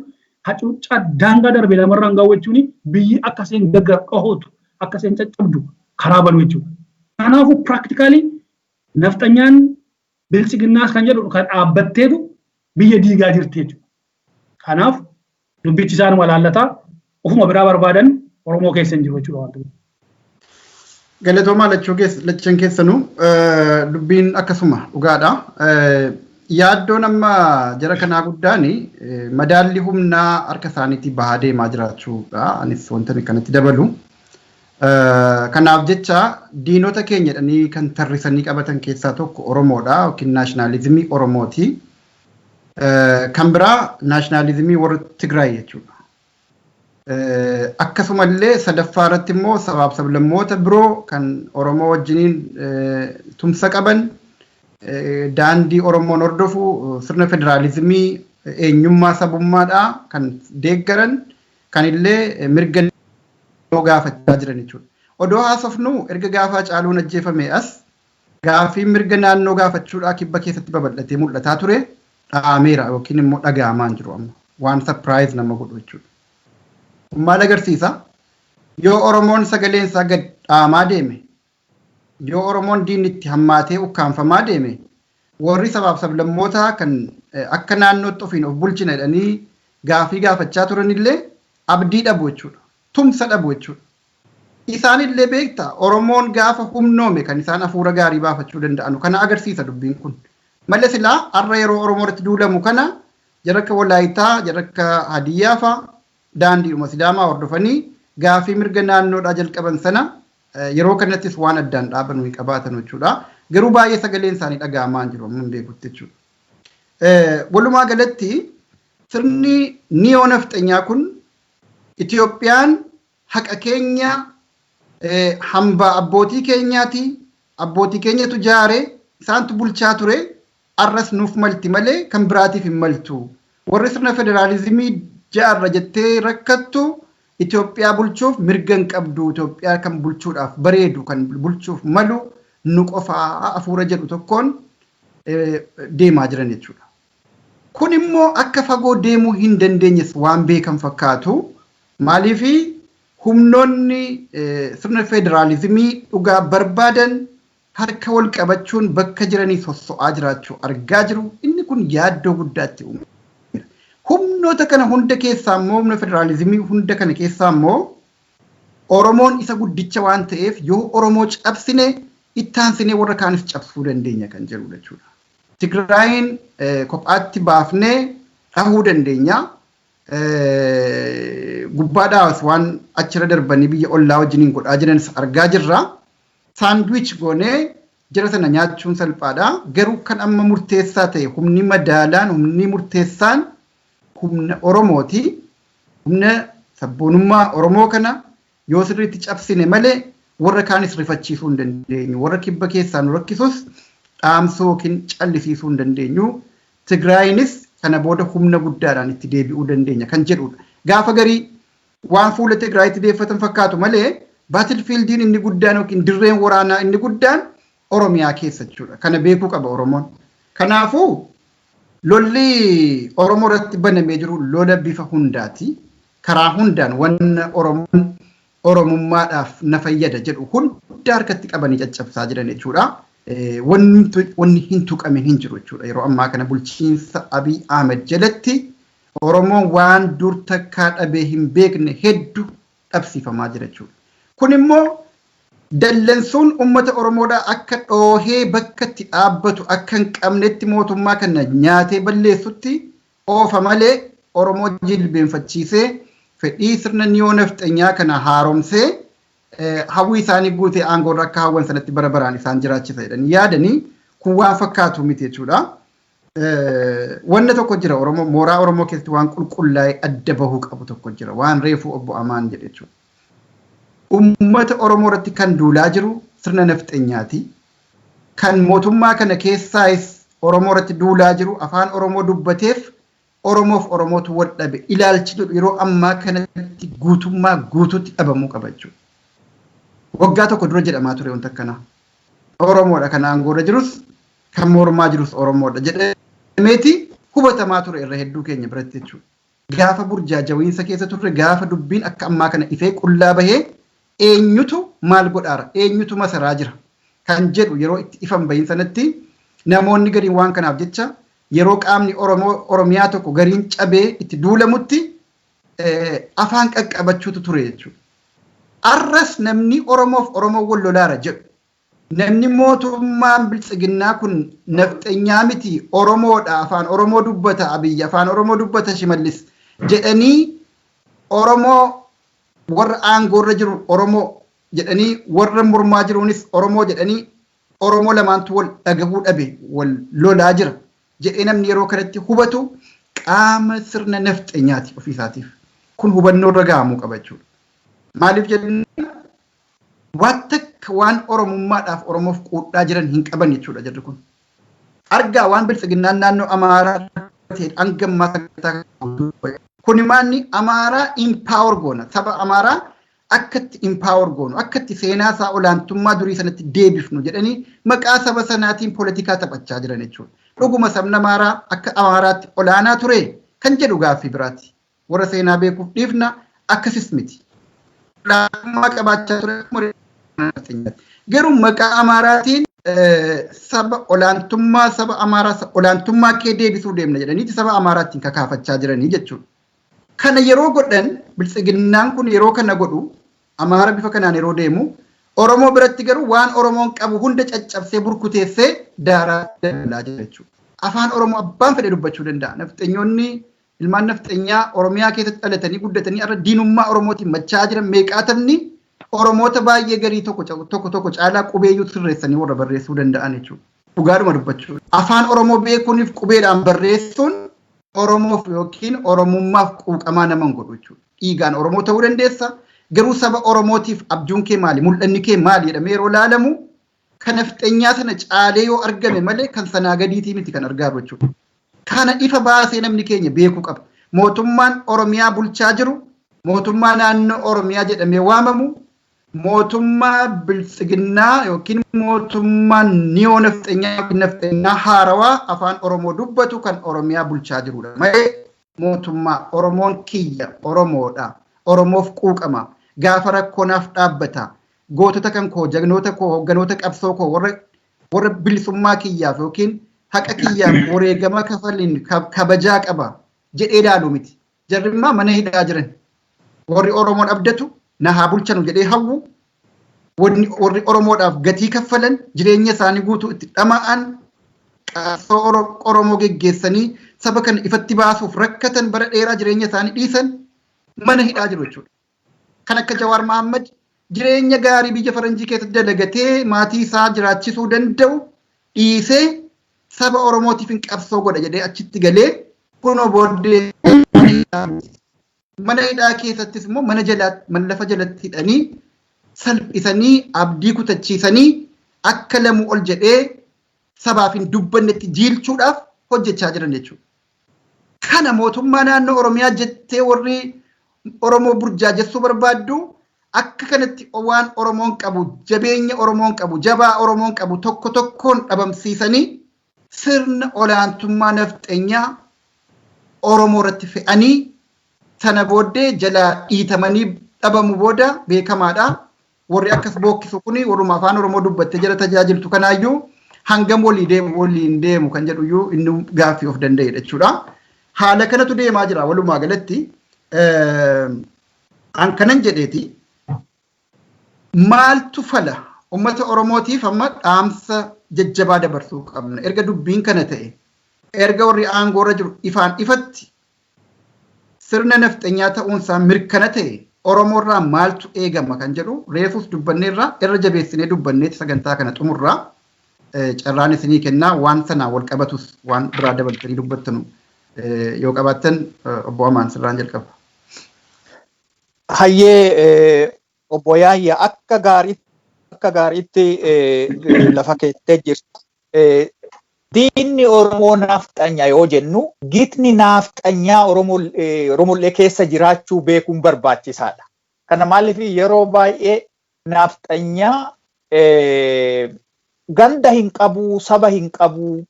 hacuuccaa daangaa darbe namarraan ga'u jechuun, biyyi akka isheen gaggar dhohootu, akka isheen caccabdu karaa banu jechuudha. Kanaafuu practically nafxanyaan Biltsiginnaas kan jedhu kan dhaabbatteetu biyya diigaa jirti jechuudha. Kanaaf dubbichi isaanuma laallataa, ofuma biraa barbaadan, Oromoo keessa hin jiru jechuudha wanti kun. Galatoomaa lachan keessanuu, dubbiin akkasuma dhugaadha. Yaaddoon amma jara kanaa guddaan madaalli humnaa harka isaaniitii bahaa deemaa jiraachuudha. Anis wanta kanatti dabalu. Kanaaf jecha diinota keenya jedhanii kan tarrisanii qabatan keessaa tokko Oromoodha yookiin nationalism Oromooti. Kan biraa nationalism warra Tigraay jechuudha. Akkasumallee sadaffaa irratti immoo sabaaf sablammoota biroo kan Oromoo wajjiniin tumsa qaban, daandii Oromoon hordofu, sirna federaalizimii eenyummaa sabummaadhaa kan deeggaran, kan illee mirga gaafachaa jiran jechuudha. Odoo haasofnu, erga gaafa Caaluun ajjeefame as gaaffii mirga naannoo gaafachuudhaa Kibba keessatti babal'atee mul'ataa ture dhaameera yookiin immoo dhaga'amaa hin jiru amma. Waan surprise nama godhu jechuudha. Maal agarsiisa? Yoo Oromoon sagaleen isaa gad dhaamaa deeme, yoo Oromoon diinni itti hammaatee ukkaanfamaa deeme, warri sabaaf sablammootaa kan akka naannootti ofiin of bulchina jedhanii gaafii gaafachaa turanillee abdii dhabu jechuudha. Tumsa dhabu jechuudha. Isaanillee beektaa, Oromoon gaafa humnoome kan isaan hafuura gaarii baafachuu danda'anu kana agarsiisa dubbiin kun. Malee silaa har'a yeroo Oromoo irratti duulamu kana jara akka Walaayitaa, jara akka Hadiyyaa fa'a daandiidhuma Sidaamaa hordofanii gaafii mirga naannoodhaa jalqaban sana yeroo kanattis waan addaan dhaaban hin qabaatan jechuudha. Garuu baay'ee sagaleen isaanii dhaga'amaa hin jiru amma hin beekutti jechuudha. Walumaa galatti sirni niyoo nafxanyaa kun Itoophiyaan haqa keenya, hambaa abbootii keenyaati, abbootii keenyatu jaare, isaantu bulchaa ture, arras nuuf malti malee kan biraatiif hin maltu. Warri sirna federaalizimii jaarra jettee rakkattu Itoophiyaa bulchuuf mirga hin qabdu, Itoophiyaa kan bulchuudhaaf bareedu, kan bulchuuf malu nu qofaa hafuura jedhu tokkoon deemaa jiran jechuudha. Kun immoo akka fagoo deemuu hin dandeenyes waan beekan fakkaatu. Maaliif humnoonni sirna federaalizimii dhugaa barbaadan harka wal qabachuun bakka jiranii sosso'aa jiraachuu argaa jiru. Inni kun yaaddoo guddaatti uumeera. Humnoota kana hunda keessaa immoo, humna federaalizimii hunda kana keessaa immoo Oromoon isa guddicha waan ta'eef yoo Oromoo cabsine ittaansinee warra kaanis cabsuu dandeenya kan jedhudha jechuudha. Tigraayin kophaatti baafnee dhahuu dandeenya. Gubbaadhaas waan achirra darbanii biyya ollaa wajjiniin godhaa jiranis argaa jirra. Saandwiich goonee jara sana nyaachuun salphaadha. Garuu kan amma murteessaa ta'e humni madaalaan, humni murteessaan humna Oromooti. Humna sabboonummaa Oromoo kana yoo sirriitti cabsine malee warra kaanis rifachiisuu hin dandeenyu. Warra kibba keessaa nu rakkisus dhaamsuu yookiin callisiisuu hin dandeenyu. Tigraayinis kana booda humna guddaadhaan itti deebi'uu dandeenya kan jedhudha. Gaafa garii waan fuula Tigraayitti deeffatan fakkaatu malee battlefieldiin inni guddaan yookiin dirreen waraanaa inni guddaan Oromiyaa keessa jechuudha. Kana beekuu qaba Oromoon. Kanaafuu lolli Oromoo irratti banamee jiru lola bifa hundaati. Karaa hundaan wanna Oromoon Oromummaadhaaf na fayyada jedhu hunda harkatti qabanii caccabsaa jiran jechuudha. Wanni hin tuqamin hin jiru jechuudha. Yeroo ammaa kana bulchiinsa Abiy Ahmed jalatti Oromoon waan dur takkaa dhabee hin beekne hedduu dhabsiifamaa jira jechuudha. Kun immoo dallansuun uummata Oromoodhaa akka dhoohee bakka itti dhaabbatu akka hin qabnetti mootummaa kana nyaatee balleessutti oofa malee Oromoo jilbeenfachiisee fedhii sirna niyoo nafxanyaa kana haaromsee hawwii isaanii guutee aangoorra akka hawwan sanatti bara baraan isaan jiraachisa jedhanii yaadanii kun waan fakkaatu miti jechuudha. Wanna tokko jira Oromoo mooraa Oromoo keessatti waan qulqullaa'ee adda bahuu qabu tokko jira, waan reefuu obbo Amaan jedhe jechuudha. Uummata Oromoo irratti kan duulaa jiru sirna nafxanyaati. Kan mootummaa kana keessaayis Oromoo irratti duulaa jiru afaan Oromoo dubbateef Oromoof Oromootu wal dhabe ilaalchi jedhu yeroo ammaa kanatti guutummaa guutuutti dhabamuu qaba jechuudha. Waggaa tokko dura jedhamaa ture wanta akkanaa. Oromoodha kan aangoorra jirus kan mormaa jirus Oromoodha jedhameeti hubatamaa ture irra hedduu keenya biratti jechuudha. Gaafa burjaajawiinsa keessa turre, gaafa dubbiin akka ammaa kana ifee qullaa bahee eenyutu maal godhaara, eenyutu masaraa jira kan jedhu yeroo itti ifan bahin sanatti namoonni gariin waan kanaaf jecha yeroo qaamni Oromoo Oromiyaa tokko gariin cabee itti duulamutti afaan qaqqabachuutu ture jechuudha. Arras namni Oromoof Oromoo wal lolaara jedhu, namni mootummaan biltsiginnaa kun nafxenyaa miti, Oromoodha, afaan Oromoo dubbata Abiyyi, afaan Oromoo dubbata Shimallis jedhanii, Oromoo warra aangoorra jiru Oromoo jedhanii, warra mormaa jiruunis Oromoo jedhanii, Oromoo lamaantu wal dhagahuu dhabe wal lolaa jira jedhee namni yeroo kanatti hubatu qaama sirna nafxenyaati ofiisaatiif. Kun hubannoo irra gahamuu qaba jechuudha. Maaliif jennaan waan takka waan Oromummaadhaaf Oromoof quudhaa jiran hin qaban jechuudha jarri kun. Argaa waan biltsiginnaan naannoo Amaaraa ta'e hanga ammaa sagantaa kun maanni Amaaraa empower goona, saba Amaaraa akkatti empower goonu, akkatti seenaa isaa olaantummaa durii sanatti deebifnu jedhanii maqaa saba sanaatiin poolitikaa taphachaa jiran jechuudha. Dhuguma sabni Amaaraa akka Amaaraatti olaanaa ture kan jedhu gaaffii biraati. Warra seenaa beekuuf dhiifna, akkasis miti. Olaantummaa qabaachaa ture. Garuu maqaa Amaaraatiin saba olaantummaa saba Amaaraa olaantummaa kee deebisuu deemna jedhaniiti saba Amaaraattiin kakaafachaa jiranii jechuudha. Kana yeroo godhan, biltsiginnaan kun yeroo kana godhu, Amaara bifa kanaan yeroo deemu, Oromoo biratti garuu waan Oromoon qabu hunda caccabsee burkuteessee daaraa dabalaa jira jechuudha. Afaan Oromoo abbaan fedhe dubbachuu danda'a. Nafxenyoonni ilmaan nafxenyaa Oromiyaa keessatti dhalatanii guddatanii har'a diinummaa Oromootiin machaa'aa jiran meeqaatamni Oromoota baay'ee garii tokko tokko tokko caalaa qubeeyyuu sirreessanii warra barreessuu danda'an jechuudha. Dhugaadhuma dubbachuu. Afaan Oromoo beekuuniif qubeedhaan barreessuun Oromoof yookiin Oromummaaf quuqamaa nama hin godhu jechuudha. Dhiigaan Oromoo ta'uu dandeessa. Garuu saba Oromootiif abjuun kee maali? Mul'anni kee maali? Jedhamee yeroo ilaalamu kan nafxenyaa sana caalee yoo argame malee kan sanaa gadiitii miti kan argaa jechuudha. Kana ifa baasee namni keenya beekuu qaba. Mootummaan Oromiyaa bulchaa jiru, mootummaa naannoo Oromiyaa jedhamee waamamu, mootummaa biltsiginnaa yookiin mootummaa niyoo nafxenyaa yookiin nafxenyaa haarawaa afaan Oromoo dubbatu kan Oromiyaa bulchaa jirudha. Malee mootummaa Oromoon kiyya Oromoodha. Oromoof quuqama. Gaafa rakkoonaaf dhaabbata. Gootota kan koo, jagnoota koo, hoogganoota qabsoo koo warra bilisummaa kiyyaaf yookiin haqa kiyyaaf wareegama kafalin kabajaa qaba jedhee ilaalu miti. Jarrimmaa mana hidhaa jiran. Warri Oromoon abdatu na haa bulchanu jedhee hawwu, warri Oromoodhaaf gatii kaffalan, jireenya isaanii guutuu itti dhama'an, qabsoo Oromoo geggeessanii saba kana ifatti baasuuf rakkatan, bara dheeraa jireenya isaanii dhiisan mana hidhaa jiru jechuudha. Kan akka Jawaar Mohaammed jireenya gaarii biyya faranjii keessatti dalagatee maatii isaa jiraachisuu danda'u dhiisee saba Oromootiif hin qabsoo godha jedhee achitti galee kunoo booddee mana hidhaa keessattis immoo mana jalaa mana lafa jalatti hidhanii salphisanii abdii kutachiisanii akka lamu ol jedhee sabaaf hin dubbannetti jiilchuudhaaf hojjechaa jiran jechuudha. Kana mootummaa naannoo Oromiyaa jettee warri Oromoo burjaajessuu barbaaddu akka kanatti waan Oromoon qabu, jabeenya Oromoon qabu, jabaa Oromoon qabu tokko tokkoon dhabamsiisanii sirna olaantummaa nafxenyaa Oromoo irratti fe'anii sana booddee jalaa dhiitamanii dhabamu booda beekamaadha. Warri akkas bookkisu kuni warruma afaan Oromoo dubbattee jala tajaajiltu kanaayyuu hangam walii deemu waliin deemu kan jedhuyyuu inni gaaffii of danda'edha jechuudha. Haala kanatu deemaa jira walumaa galatti. An kanan jedheeti, maaltu fala uummata Oromootiif? Amma dhaamsa jajjabaa dabarsuu qabna. Erga dubbiin kana ta'e, erga warri aangoorra jiru ifaan ifatti sirna nafxenyaa ta'uunsaa mirkana ta'e, Oromoorraa maaltu eegama kan jedhu reefus dubbanneerraa irra jabeessinee dubbanneeti sagantaa kana xumurraa carraan isinii kennaa, waan sanaa wal qabatus waan biraa dabaltanii dubbattanu yoo qabaattan, obbo Amaan, sirraan jalqaba. Hayyee obbo Yaayya, akka gaariitti lafa keettee jirta. Diinni Oromoo naafxanya yoo jennu, gitni naafxanyaa Oromollee keessa jiraachuu beekuun barbaachisaadha. Kana maaliif, yeroo baay'ee naafxanyaa ganda hin qabu, saba hin qabu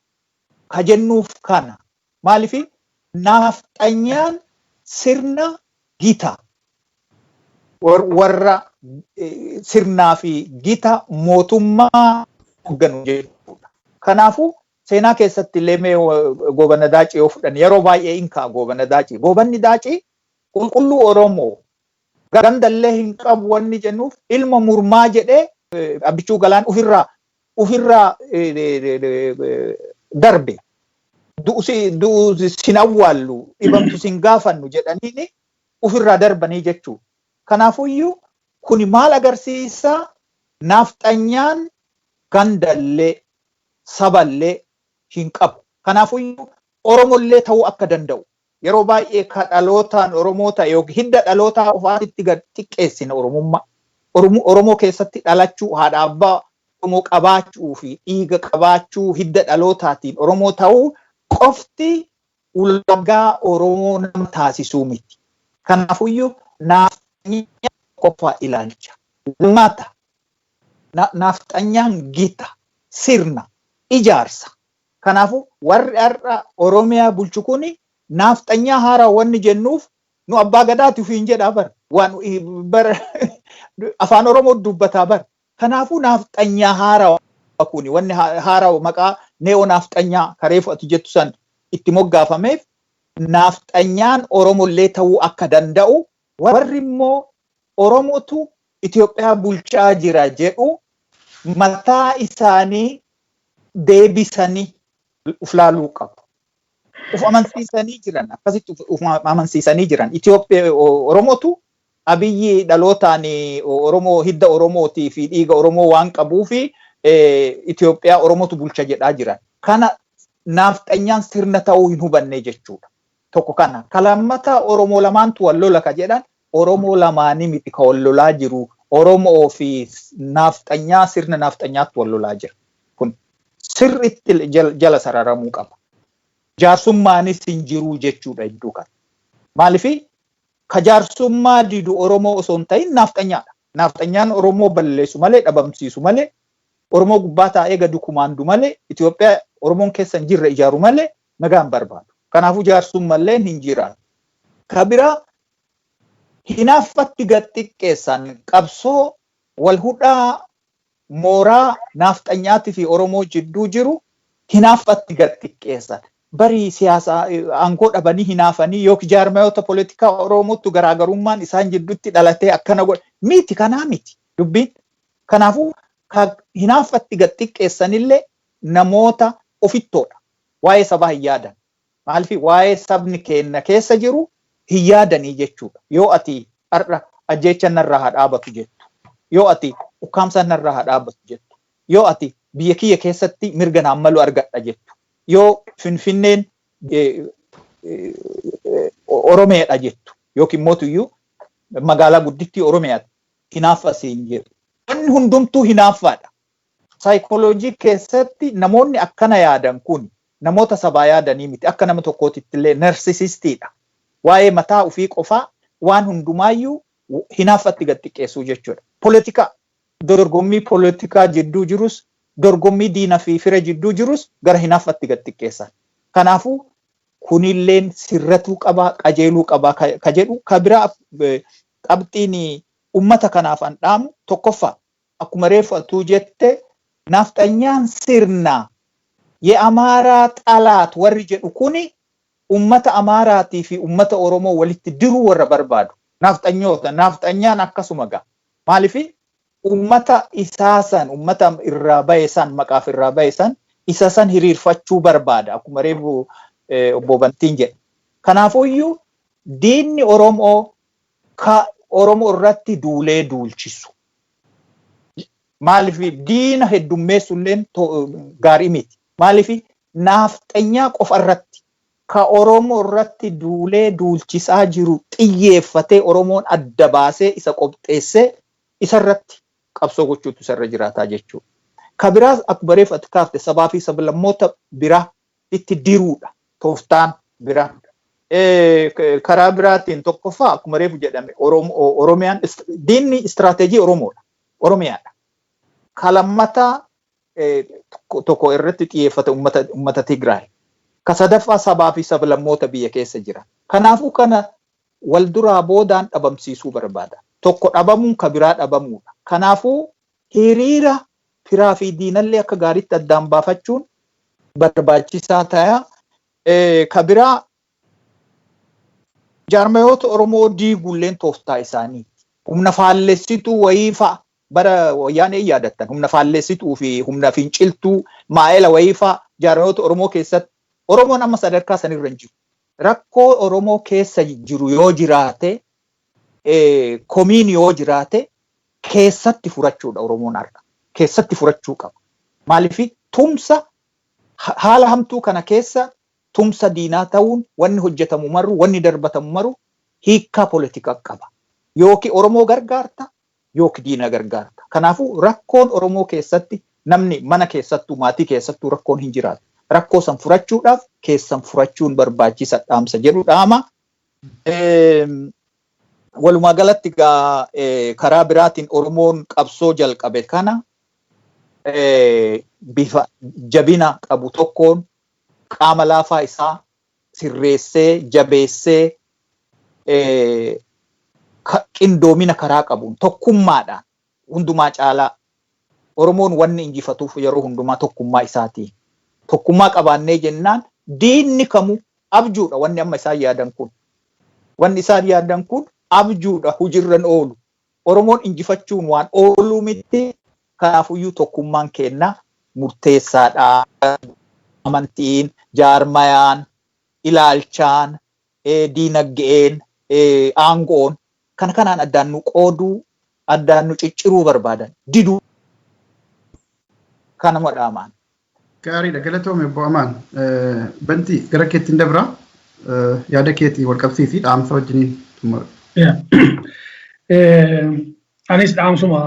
ka jennuuf kana. Maaliif, naafxanyaan sirna gita warra sirnaa fi gita mootummaa hoogganu jechuudha. Kanaafuu seenaa keessatti illee mee Goobana Daacii yoo fudhan, yeroo baay'ee in ka'a Goobana Daacii. Goobanni Daacii qulqulluu Oromoo, gandallee hin qabu wanni jennuuf, ilma murmaa jedhee Abbichuu Galaan ofirraa darbe. Du'u sin awwaallu, dhibamtu sin gaafannu jedhaniini ofirraa darbanii jechuudha. Kanaafuyyuu kuni maal agarsiisa? Naafxanyaan gandallee saballee hin qabu. Kanaafuyyuu Oromollee ta'uu akka danda'u. Yeroo baay'ee ka dhalootaan Oromoo ta'e yookiin hidda dhalootaa ofaatitti gad xiqqeessina Oromummaa. Oromoo keessatti dhalachuu, haadha abbaa Oromoo qabaachuu fi dhiiga qabaachuu, hidda dhalootaatiin Oromoo ta'uu qofti ulaagaa Oromoo nama taasisuu miti. Kanaafuyyuu naafxanyaan qofaa ilaalcha. Lammata, naafxanyaan gita, sirna, ijaarsa. Kanaafuu warri har'a Oromiyaa bulchu kuni naafxanyaa haaraa wanni jennuuf, nu abbaa gadaati ofiin jedhaa bara. Waan bara afaan Oromoo dubbataa bara. Kanaafuu naafxanyaa haaraa kuni wanni haaraa maqaa neo naafxanyaa kareefu ati jettu san itti moggaafameef, naafxanyaan Oromollee ta'uu akka danda'u, warri immoo Oromotu Itoophiyaa bulchaa jira jedhu mataa isaanii deebisanii uf laaluu qabu. Uf amansiisanii jiran, akkasitti uf amansiisanii jiran. Itoophiyaa Oromootu Abiyyi dhalootaan Oromoo, hidda Oromootii fi dhiiga Oromoo waan qabuufi Itoophiyaa Oromootu bulcha jedhaa jiran. Kana naafxanyaan sirna ta'uu hin hubanne jechuudha. Tokko kana. Ka lammataa, Oromoo lamaantu wal lola ka jedhan, Oromoo lamaanii miti ka wal lolaa jiru. Oromoo fi naafxanyaa, sirna naafxanyaatti wal lolaa jira. Kun sirriitti jala sararamuu qaba. Jaarsummaanis hin jiruu jechuudha iddoo kana. Maaliif ka jaarsummaa didu Oromoo osoo hin ta'in naafxanyaadha. Naafxanyaan Oromoo balleessu malee, dhabamsiisu malee, Oromoo gubbaa taa'ee gadi kumaandu malee, Itoophiyaa Oromoon keessa hin jirre ijaaru malee nagaan barbaadu. Kanaafuu jaarsummallee hin jiraatu. Ka biraa, hinaaffatti gad xiqqeessan qabsoo wal hudhaa mooraa naafxanyaatii fi Oromoo jidduu jiru hinaaffatti gad xiqqeessan. Barii siyaasaa aangoo dhabanii hinaafanii yookiin jaarmayoota poolitikaa Oromootu garaagarummaan isaan jidduutti dhalatee akkana godhe miti, kanaa miti dubbiin. Kanaafuu hinaaffatti gad xiqqeessanillee namoota ofittoodha. Waa'ee sabaa hin yaadan. Maaliif waa'ee sabni keenya keessa jiru hin yaadanii jechuudha. Yoo ati har'a ajjeechaan narraa haa dhaabatu jettu. Yoo ati ukkaamsaan narraa haa dhaabbatu jettu. Yoo ati biyya kiyya keessatti mirga naan malu argadha jettu. Yoo Finfinneen Oromiyaadha jettu. Yookiin mootuyyuu magaalaa guddittii Oromiyaati. Hinaaffa siin jedhu. Wanni hundumtuu hinaaffaadha. Saayikooloojii keessatti namoonni akkana yaadan kun namoota sabaa yaadanii miti. Akka nama tokkootitti illee narcissist iidha. Waa'ee mataa ofii qofaa waan hundumaayyuu hinaaffatti gad xiqqeessuu jechuudha. Poolitikaa, dorgommii poolitikaa jidduu jirus, dorgommii diina fi fira jidduu jirus gara hinaaffatti gad xiqqeessan. Kanaafuu kunilleen sirratuu qabaa, qajeeluu qabaa ka jedhu. Ka biraa, qabxiin ummata kanaaf an dhaamu tokkoffaa, akkuma reefu atuu jette, naafxanyaan sirna የአማራ ጠላት warri jedhu kuni ummata Amaaraatii fi ummata Oromoo walitti diruu warra barbaadu. Naafxanyoota, naafxanyaan akkasuma ga'a. Maaliif ummata isaa san, ummata irraa bahe san, maqaaf irraa bahe san, isa san hiriirfachuu barbaada akkuma reefu obbo Bantiin jedhe. Kanaafuyyuu diinni Oromoo ka Oromoo irratti duulee duulchisu. Maaliif diina heddummeessulleen gaarii miti. Maaliif naafxanyaa qofa irratti ka Oromoo irratti duulee duulchisaa jiru xiyyeeffatee, Oromoon adda baasee isa qopheessee isa irratti qabsoo gochuutu isarra jiraataa jechuudha. Ka biraas akkuma reefu ati kaafte, sabaa fi sablammoota biraa itti diruudha tooftaan biraa. Karaa biraatiin tokkoffaa, akkuma reefu jedhame, Oromiyaan diinni istiraateejii Oromoodha. Oromiyaadha. Ka lammataa tokko irratti xiyyeeffate ummata Tigraay. Ka sadaffaa sabaa fi sablammoota biyya keessa jira. Kanaafuu kana wal duraa boodaan dhabamsiisuu barbaada. Tokko dhabamuun ka biraa dhabamuudha. Kanaafuu hiriira firaa fi diinallee akka gaariitti addaan baafachuun barbaachisaa ta'a. Ka biraa, jaarmayoota Oromoo diigulleen tooftaa isaaniiti. Humna faallessituu wayii fa'a bara Wayyaanee yaadattan, humna faallessituu fi humna finciltuu maa'ela wayii fa'a jaarmayoota Oromoo keessatti. Oromoon amma sadarkaa sanirra hin jiru. Rakkoo Oromoo keessa jiru yoo jiraate, komiin yoo jiraate, keessatti furachuudha Oromoon har'a. Keessatti furachuu qaba. Maaliif tumsa haala hamtuu kana keessa tumsa diinaa ta'uun, wanni hojjetamu maru, wanni darbatamu maru hiikkaa poolitikaa qaba. Yookiin Oromoo gargaarta yookiin diina gargaarta. Kanaafuu rakkoon Oromoo keessatti, namni mana keessattuu, maatii keessattuu rakkoon hin jiraatu. Rakkoo san furachuudhaaf keessan furachuun barbaachisa dhaamsa jedhu dhaama. Walumaa galatti karaa biraatiin Oromoon qabsoo jalqabe kana bifa jabina qabu tokkoon qaama laafaa isaa sirreessee, jabeessee, qindoomina karaa qabuun, tokkummaadhaan, hundumaa caalaa Oromoon wanni injifatuuf yeroo hundumaa tokkummaa isaatii. Tokkummaa qabaannee jennaan diinni kamuu abjuudha wanni amma isaan yaadan kun. Wanni isaan yaadan kun abjuudha, hujirran oolu. Oromoon injifachuun waan ooluu miti. Kanaafuyyuu tokkummaan keenna murteessaadha. Amantiin, jaarmayaan, ilaalchaan, diinagdeen, aangoon kana kanaan addaan nu qooduu, addaan nu cicciruu barbaadan diduu kanuma dhaamaan. Gaariidha, galatoome obbo Amaan. Bantii, gara keettiin dabra, yaada keetii wal qabsiisi, dhaamsa wajjiniin xumura. Anis dhaamsuma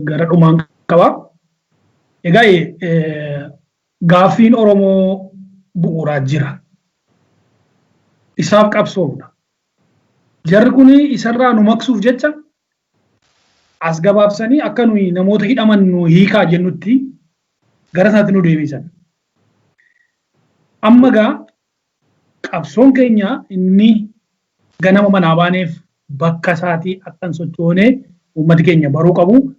gara dhumaan qaba. Egaa gaaffiin Oromoo bu'uuraa jira. Isaaf qabsoofna. Jarri kun isarraa nu maqsuuf jecha as gabaabsanii akka nuyi namoota hidhaman nu hiikaa jennutti gara isaatti nu deebisan. Amma gaa qabsoon keenya inni ganama manaa baaneef bakka isaatii akka hin sochoone uummati keenya baruu qabu,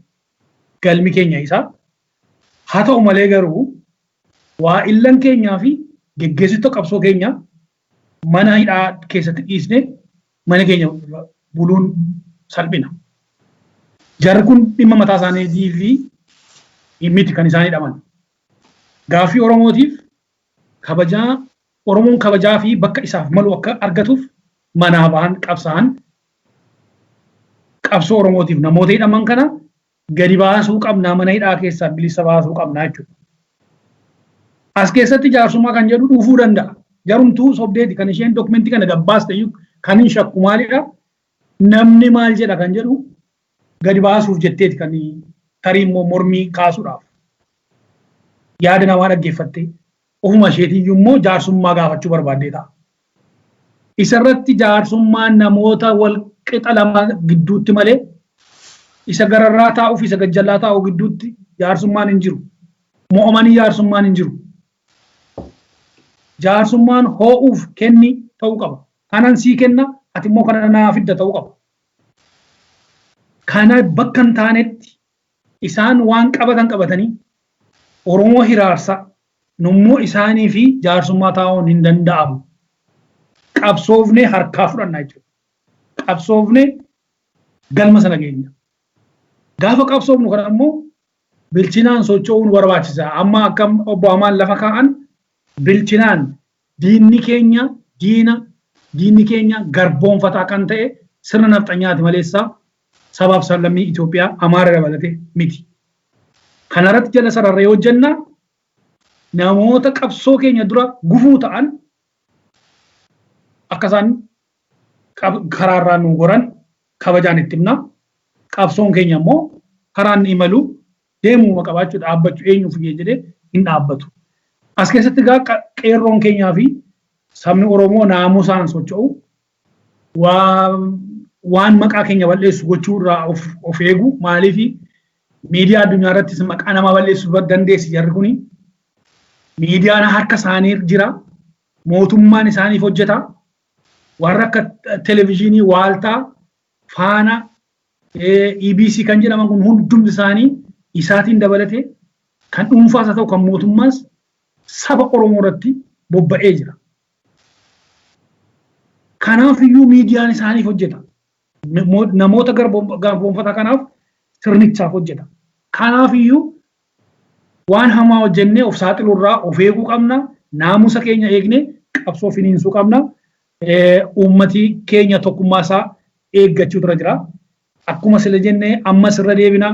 galmi keenya isa. Haa ta'u malee garuu waa illan keenyaa fi geggeessitoota qabsoo keenya mana hidhaa keessatti dhiisne mana keenya buluun salphina. Jarri kun dhimma mataa isaaniitii fi miti kan isaan hidhaman. Gaaffii Oromootiif kabajaa, Oromoon kabajaa fi bakka isaaf malu akka argatuuf manaa bahan qabsaa'an. Qabsoo Oromootiif namoota hidhaman kana gadi baasuu qabnaa, mana hidhaa keessaa bilisa baasuu qabnaa jechuudha. As keessatti jaarsummaa kan jedhu dhufuu danda'a. Jarumtuu sobdeeti kan isheen dokumentii kana gabbaaste iyyuu kan hin shakku. Maalidha? Namni maal jedha kan jedhu gadi baasuuf jetteeti, kan tarii immoo mormii kaasuudhaaf. Yaada namaa dhaggeeffattee ofuma isheetiyyuu immoo jaarsummaa gaafachuu barbaaddee ta'a. Isarratti jaarsummaan namoota wal qixa lama gidduutti malee isa gararraa taa'uu fi isa gajjallaa taa'uu gidduutti jaarsummaan hin jiru. Mo'amanii jaarsummaan hin jiru. Jaarsummaan hoo'uuf kenni ta'uu qaba. Kanan sii kenna, ati immoo kana naa fidda ta'uu qaba. Kana bakka hin taanetti isaan waan qabatan qabatanii Oromoo hiraarsa, nummoo isaanii fi jaarsummaa taa'uun hin danda'amu. Qabsoofnee harkaa fudhanna jechuudha. Qabsoofnee galma sana geenya. Gaafa qabsoofnu kana immoo bilchinaan socho'uun barbaachisa. Amma akkam obbo Amaan lafa kaa'an, bilchinaan diinni keenya diina, diinni keenya garboonfataa kan ta'e sirna nafxanyaati maleessaa sabaaf sablammii Itoophiyaa Amaara dabalatee miti. Kanarratti jala sararree hojjenna, namoota qabsoo keenya dura gufuu ta'an akka isaan karaarraa nu goran kabajaan itti himna. Qabsoon keenya immoo karaa inni imalu deemuma qabaachuu, dhaabbachuu eenyuuf jedhee hin dhaabbatu. As keessatti egaa qeerroon keenyaa fi sabni Oromoo naamusaan socho'u, waan maqaa keenya balleessu gochuu irraa of eegu. Maaliif? Miidiyaa addunyaa irrattis maqaa namaa balleessuu dandeessi jarri kuni. Miidiyaan harka isaanii jira. Mootummaan isaaniif hojjeta. Warra akka televezyiinii Waaltaa, Faana, EBC kan jedhaman kun hundumti isaanii isaatiin dabalatee kan dhuunfaas haa ta'u kan mootummaas saba Oromoo irratti bobba'ee jira. Kanaaf iyyuu miidiyaan isaaniif hojjeta. Namoota garboomfataa kanaaf, sirnichaaf hojjeta. Kanaaf iyyuu waan hamaa hojjennee of saaxilurraa of eeguu qabna. Naamusa keenya eegnee qabsoo finiinsuu qabna. Uummati keenya tokkummaa isaa eeggachuu irra jira. Akkuma sila jennee ammas irra deebina,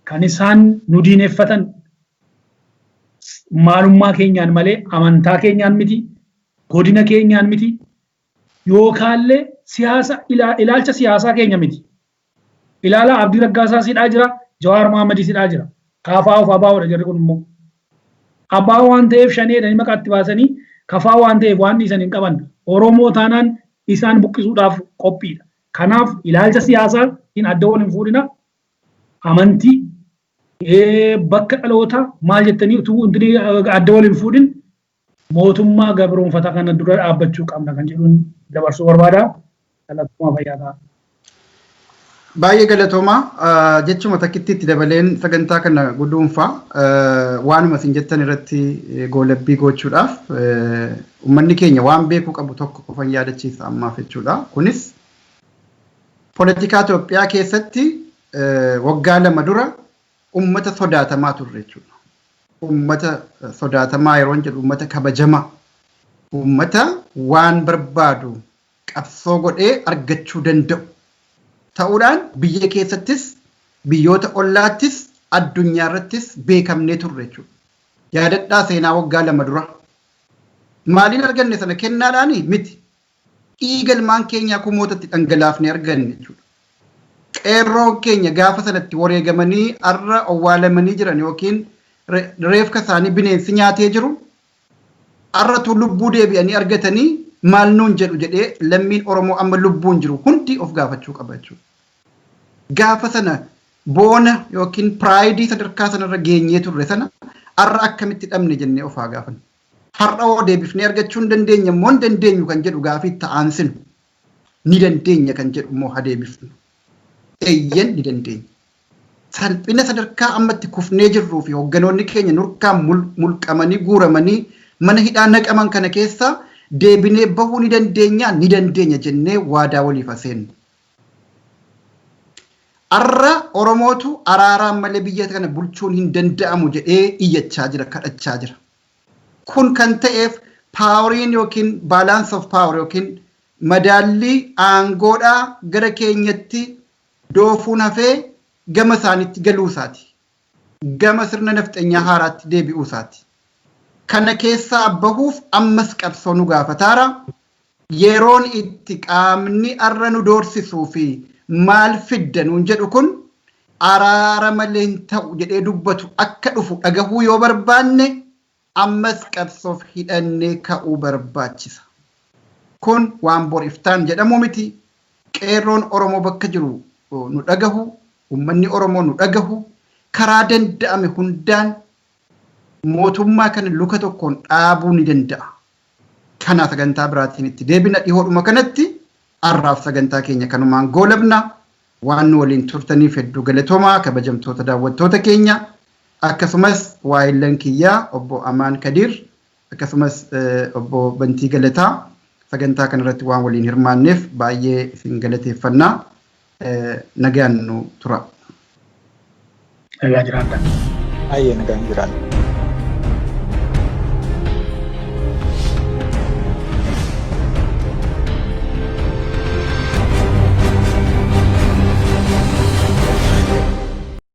kan isaan nu diineffatan maalummaa keenyaan malee amantaa keenyaan miti, godina keenyaan miti, yookaallee siyaasa, ilaalcha siyaasaa keenya miti. Ilaalaa, Abdii Raggaasaa sidhaa jira, Jawaar Mohammadii sidhaa jira. Kaafaa of ABOdha jarri kun immoo. Abbaa waan ta'eef shanee jedhanii maqaa itti baasanii, kafaa waan ta'eef waan dhiisan hin qaban. Oromoo taanaan isaan buqqisuudhaaf qophiidha. Kanaaf ilaalcha siyaasaa hin adda wal hin fuudhina. Amantii, bakka dhalootaa maal jettanii utuu adda wal hin fuudhin mootummaa gabroonfataa kana dura dhaabbachuu qabna kan jedhuun dabarsuu barbaada. Kallattumaa fayyaa ta'a. Baay'ee galatoomaa. Jechuma takkitti itti dabaleen sagantaa kana guduunfaa. Waanuma isin jettan irratti goolabbii gochuudhaaf, uummanni keenya waan beekuu qabu tokko qofan yaadachiisa ammaaf jechuudha. Kunis Poolitikaa Itoophiyaa keessatti waggaa 2 dura uummata sodaatamaa turre jechuudha. Uummata sodaatamaa yeroo jedhu uummata kabajamaa, uummata waan barbaadu qabsoo godhee argachuu danda'u ta'uudhaan biyya keessattis biyyoota ollaattis addunyaa irrattis beekamnee turre jechuudha. Yaadadhaa seenaa waggaa 2 dura. Maaliin arganne sana kennaadhaani miti. Dhiiga ilmaan keenyaa kumootatti dhangalaafnee arganne jechuudha. Qeerroon keenya gaafa sanatti wareegamanii har'a owwaalamanii jiran yookiin reefka isaanii bineensi nyaatee jiru har'atu lubbuu deebi'anii argatanii maal nuun jedhu jedhee lammiin Oromoo amma lubbuun jiru hundi of gaafachuu qaba jechuudha. Gaafa sana boona yookiin pride sadarkaa sanarra geenyee turre sana har'a akkamitti dhabne jennee of haa gaafannu. Har'a hoo deebifnee argachuu hin dandeenya immoo hin dandeenyu kan jedhu gaafii itti aansinu. Ni dandeenya kan jedhu immoo haa deebifnu. Eeyyen ni dandeenya. Salphina sadarkaa ammatti kufnee jirruu fi hoogganoonni keenya nurkaan mulqamanii guuramanii mana hidhaa naqaman kana keessaa deebinee bahuu ni dandeenya ni dandeenya jennee waadaa waliif haa seennu. Har'a Oromootu araaraan malee biyya kana bulchuun hin danda'amu jedhee iyyachaa jira, kadhachaa jira. Kun kan ta'eef poweriin yookiin balance of power yookiin madaallii aangoodhaa gara keenyatti doofuun hafee gama isaaniitti galuu isaati. Gama sirna nafxanyaa haaraatti deebi'uu isaati. Kana keessaa bahuuf ammas qabsoo nu gaafataara. Yeroon itti qaamni har'a nu doorsisuu fi maal fidda nuun jedhu kun araara malee hin ta'u jedhee dubbatu akka dhufu dhagahuu yoo barbaanne ammas qabsoof hidhannee ka'uu barbaachisa. Kun waan bor iftaan jedhamu miti. Qeerroon Oromoo bakka jiru nu dhagahu, uummanni Oromoo nu dhagahu, karaa danda'ame hundaan mootummaa kana luka tokkoon dhaabuu ni danda'a. Kana sagantaa biraatiin itti deebina dhihoodhuma kanatti har'aaf sagantaa keenya kanumaan goolabna. Waan nu waliin turtaniif hedduu galatoomaa kabajamtoota daawwattoota keenya. Akkasumas waayillan kiyyaa obbo Amaan Kadiir akkasumas obbo Bantii Galataa sagantaa kanarratti waan waliin hirmaanneef baay'ee isin galateeffannaa. Nagaan nu tura. Nagaa jiraadha. Baay'ee nagaan jiraadha.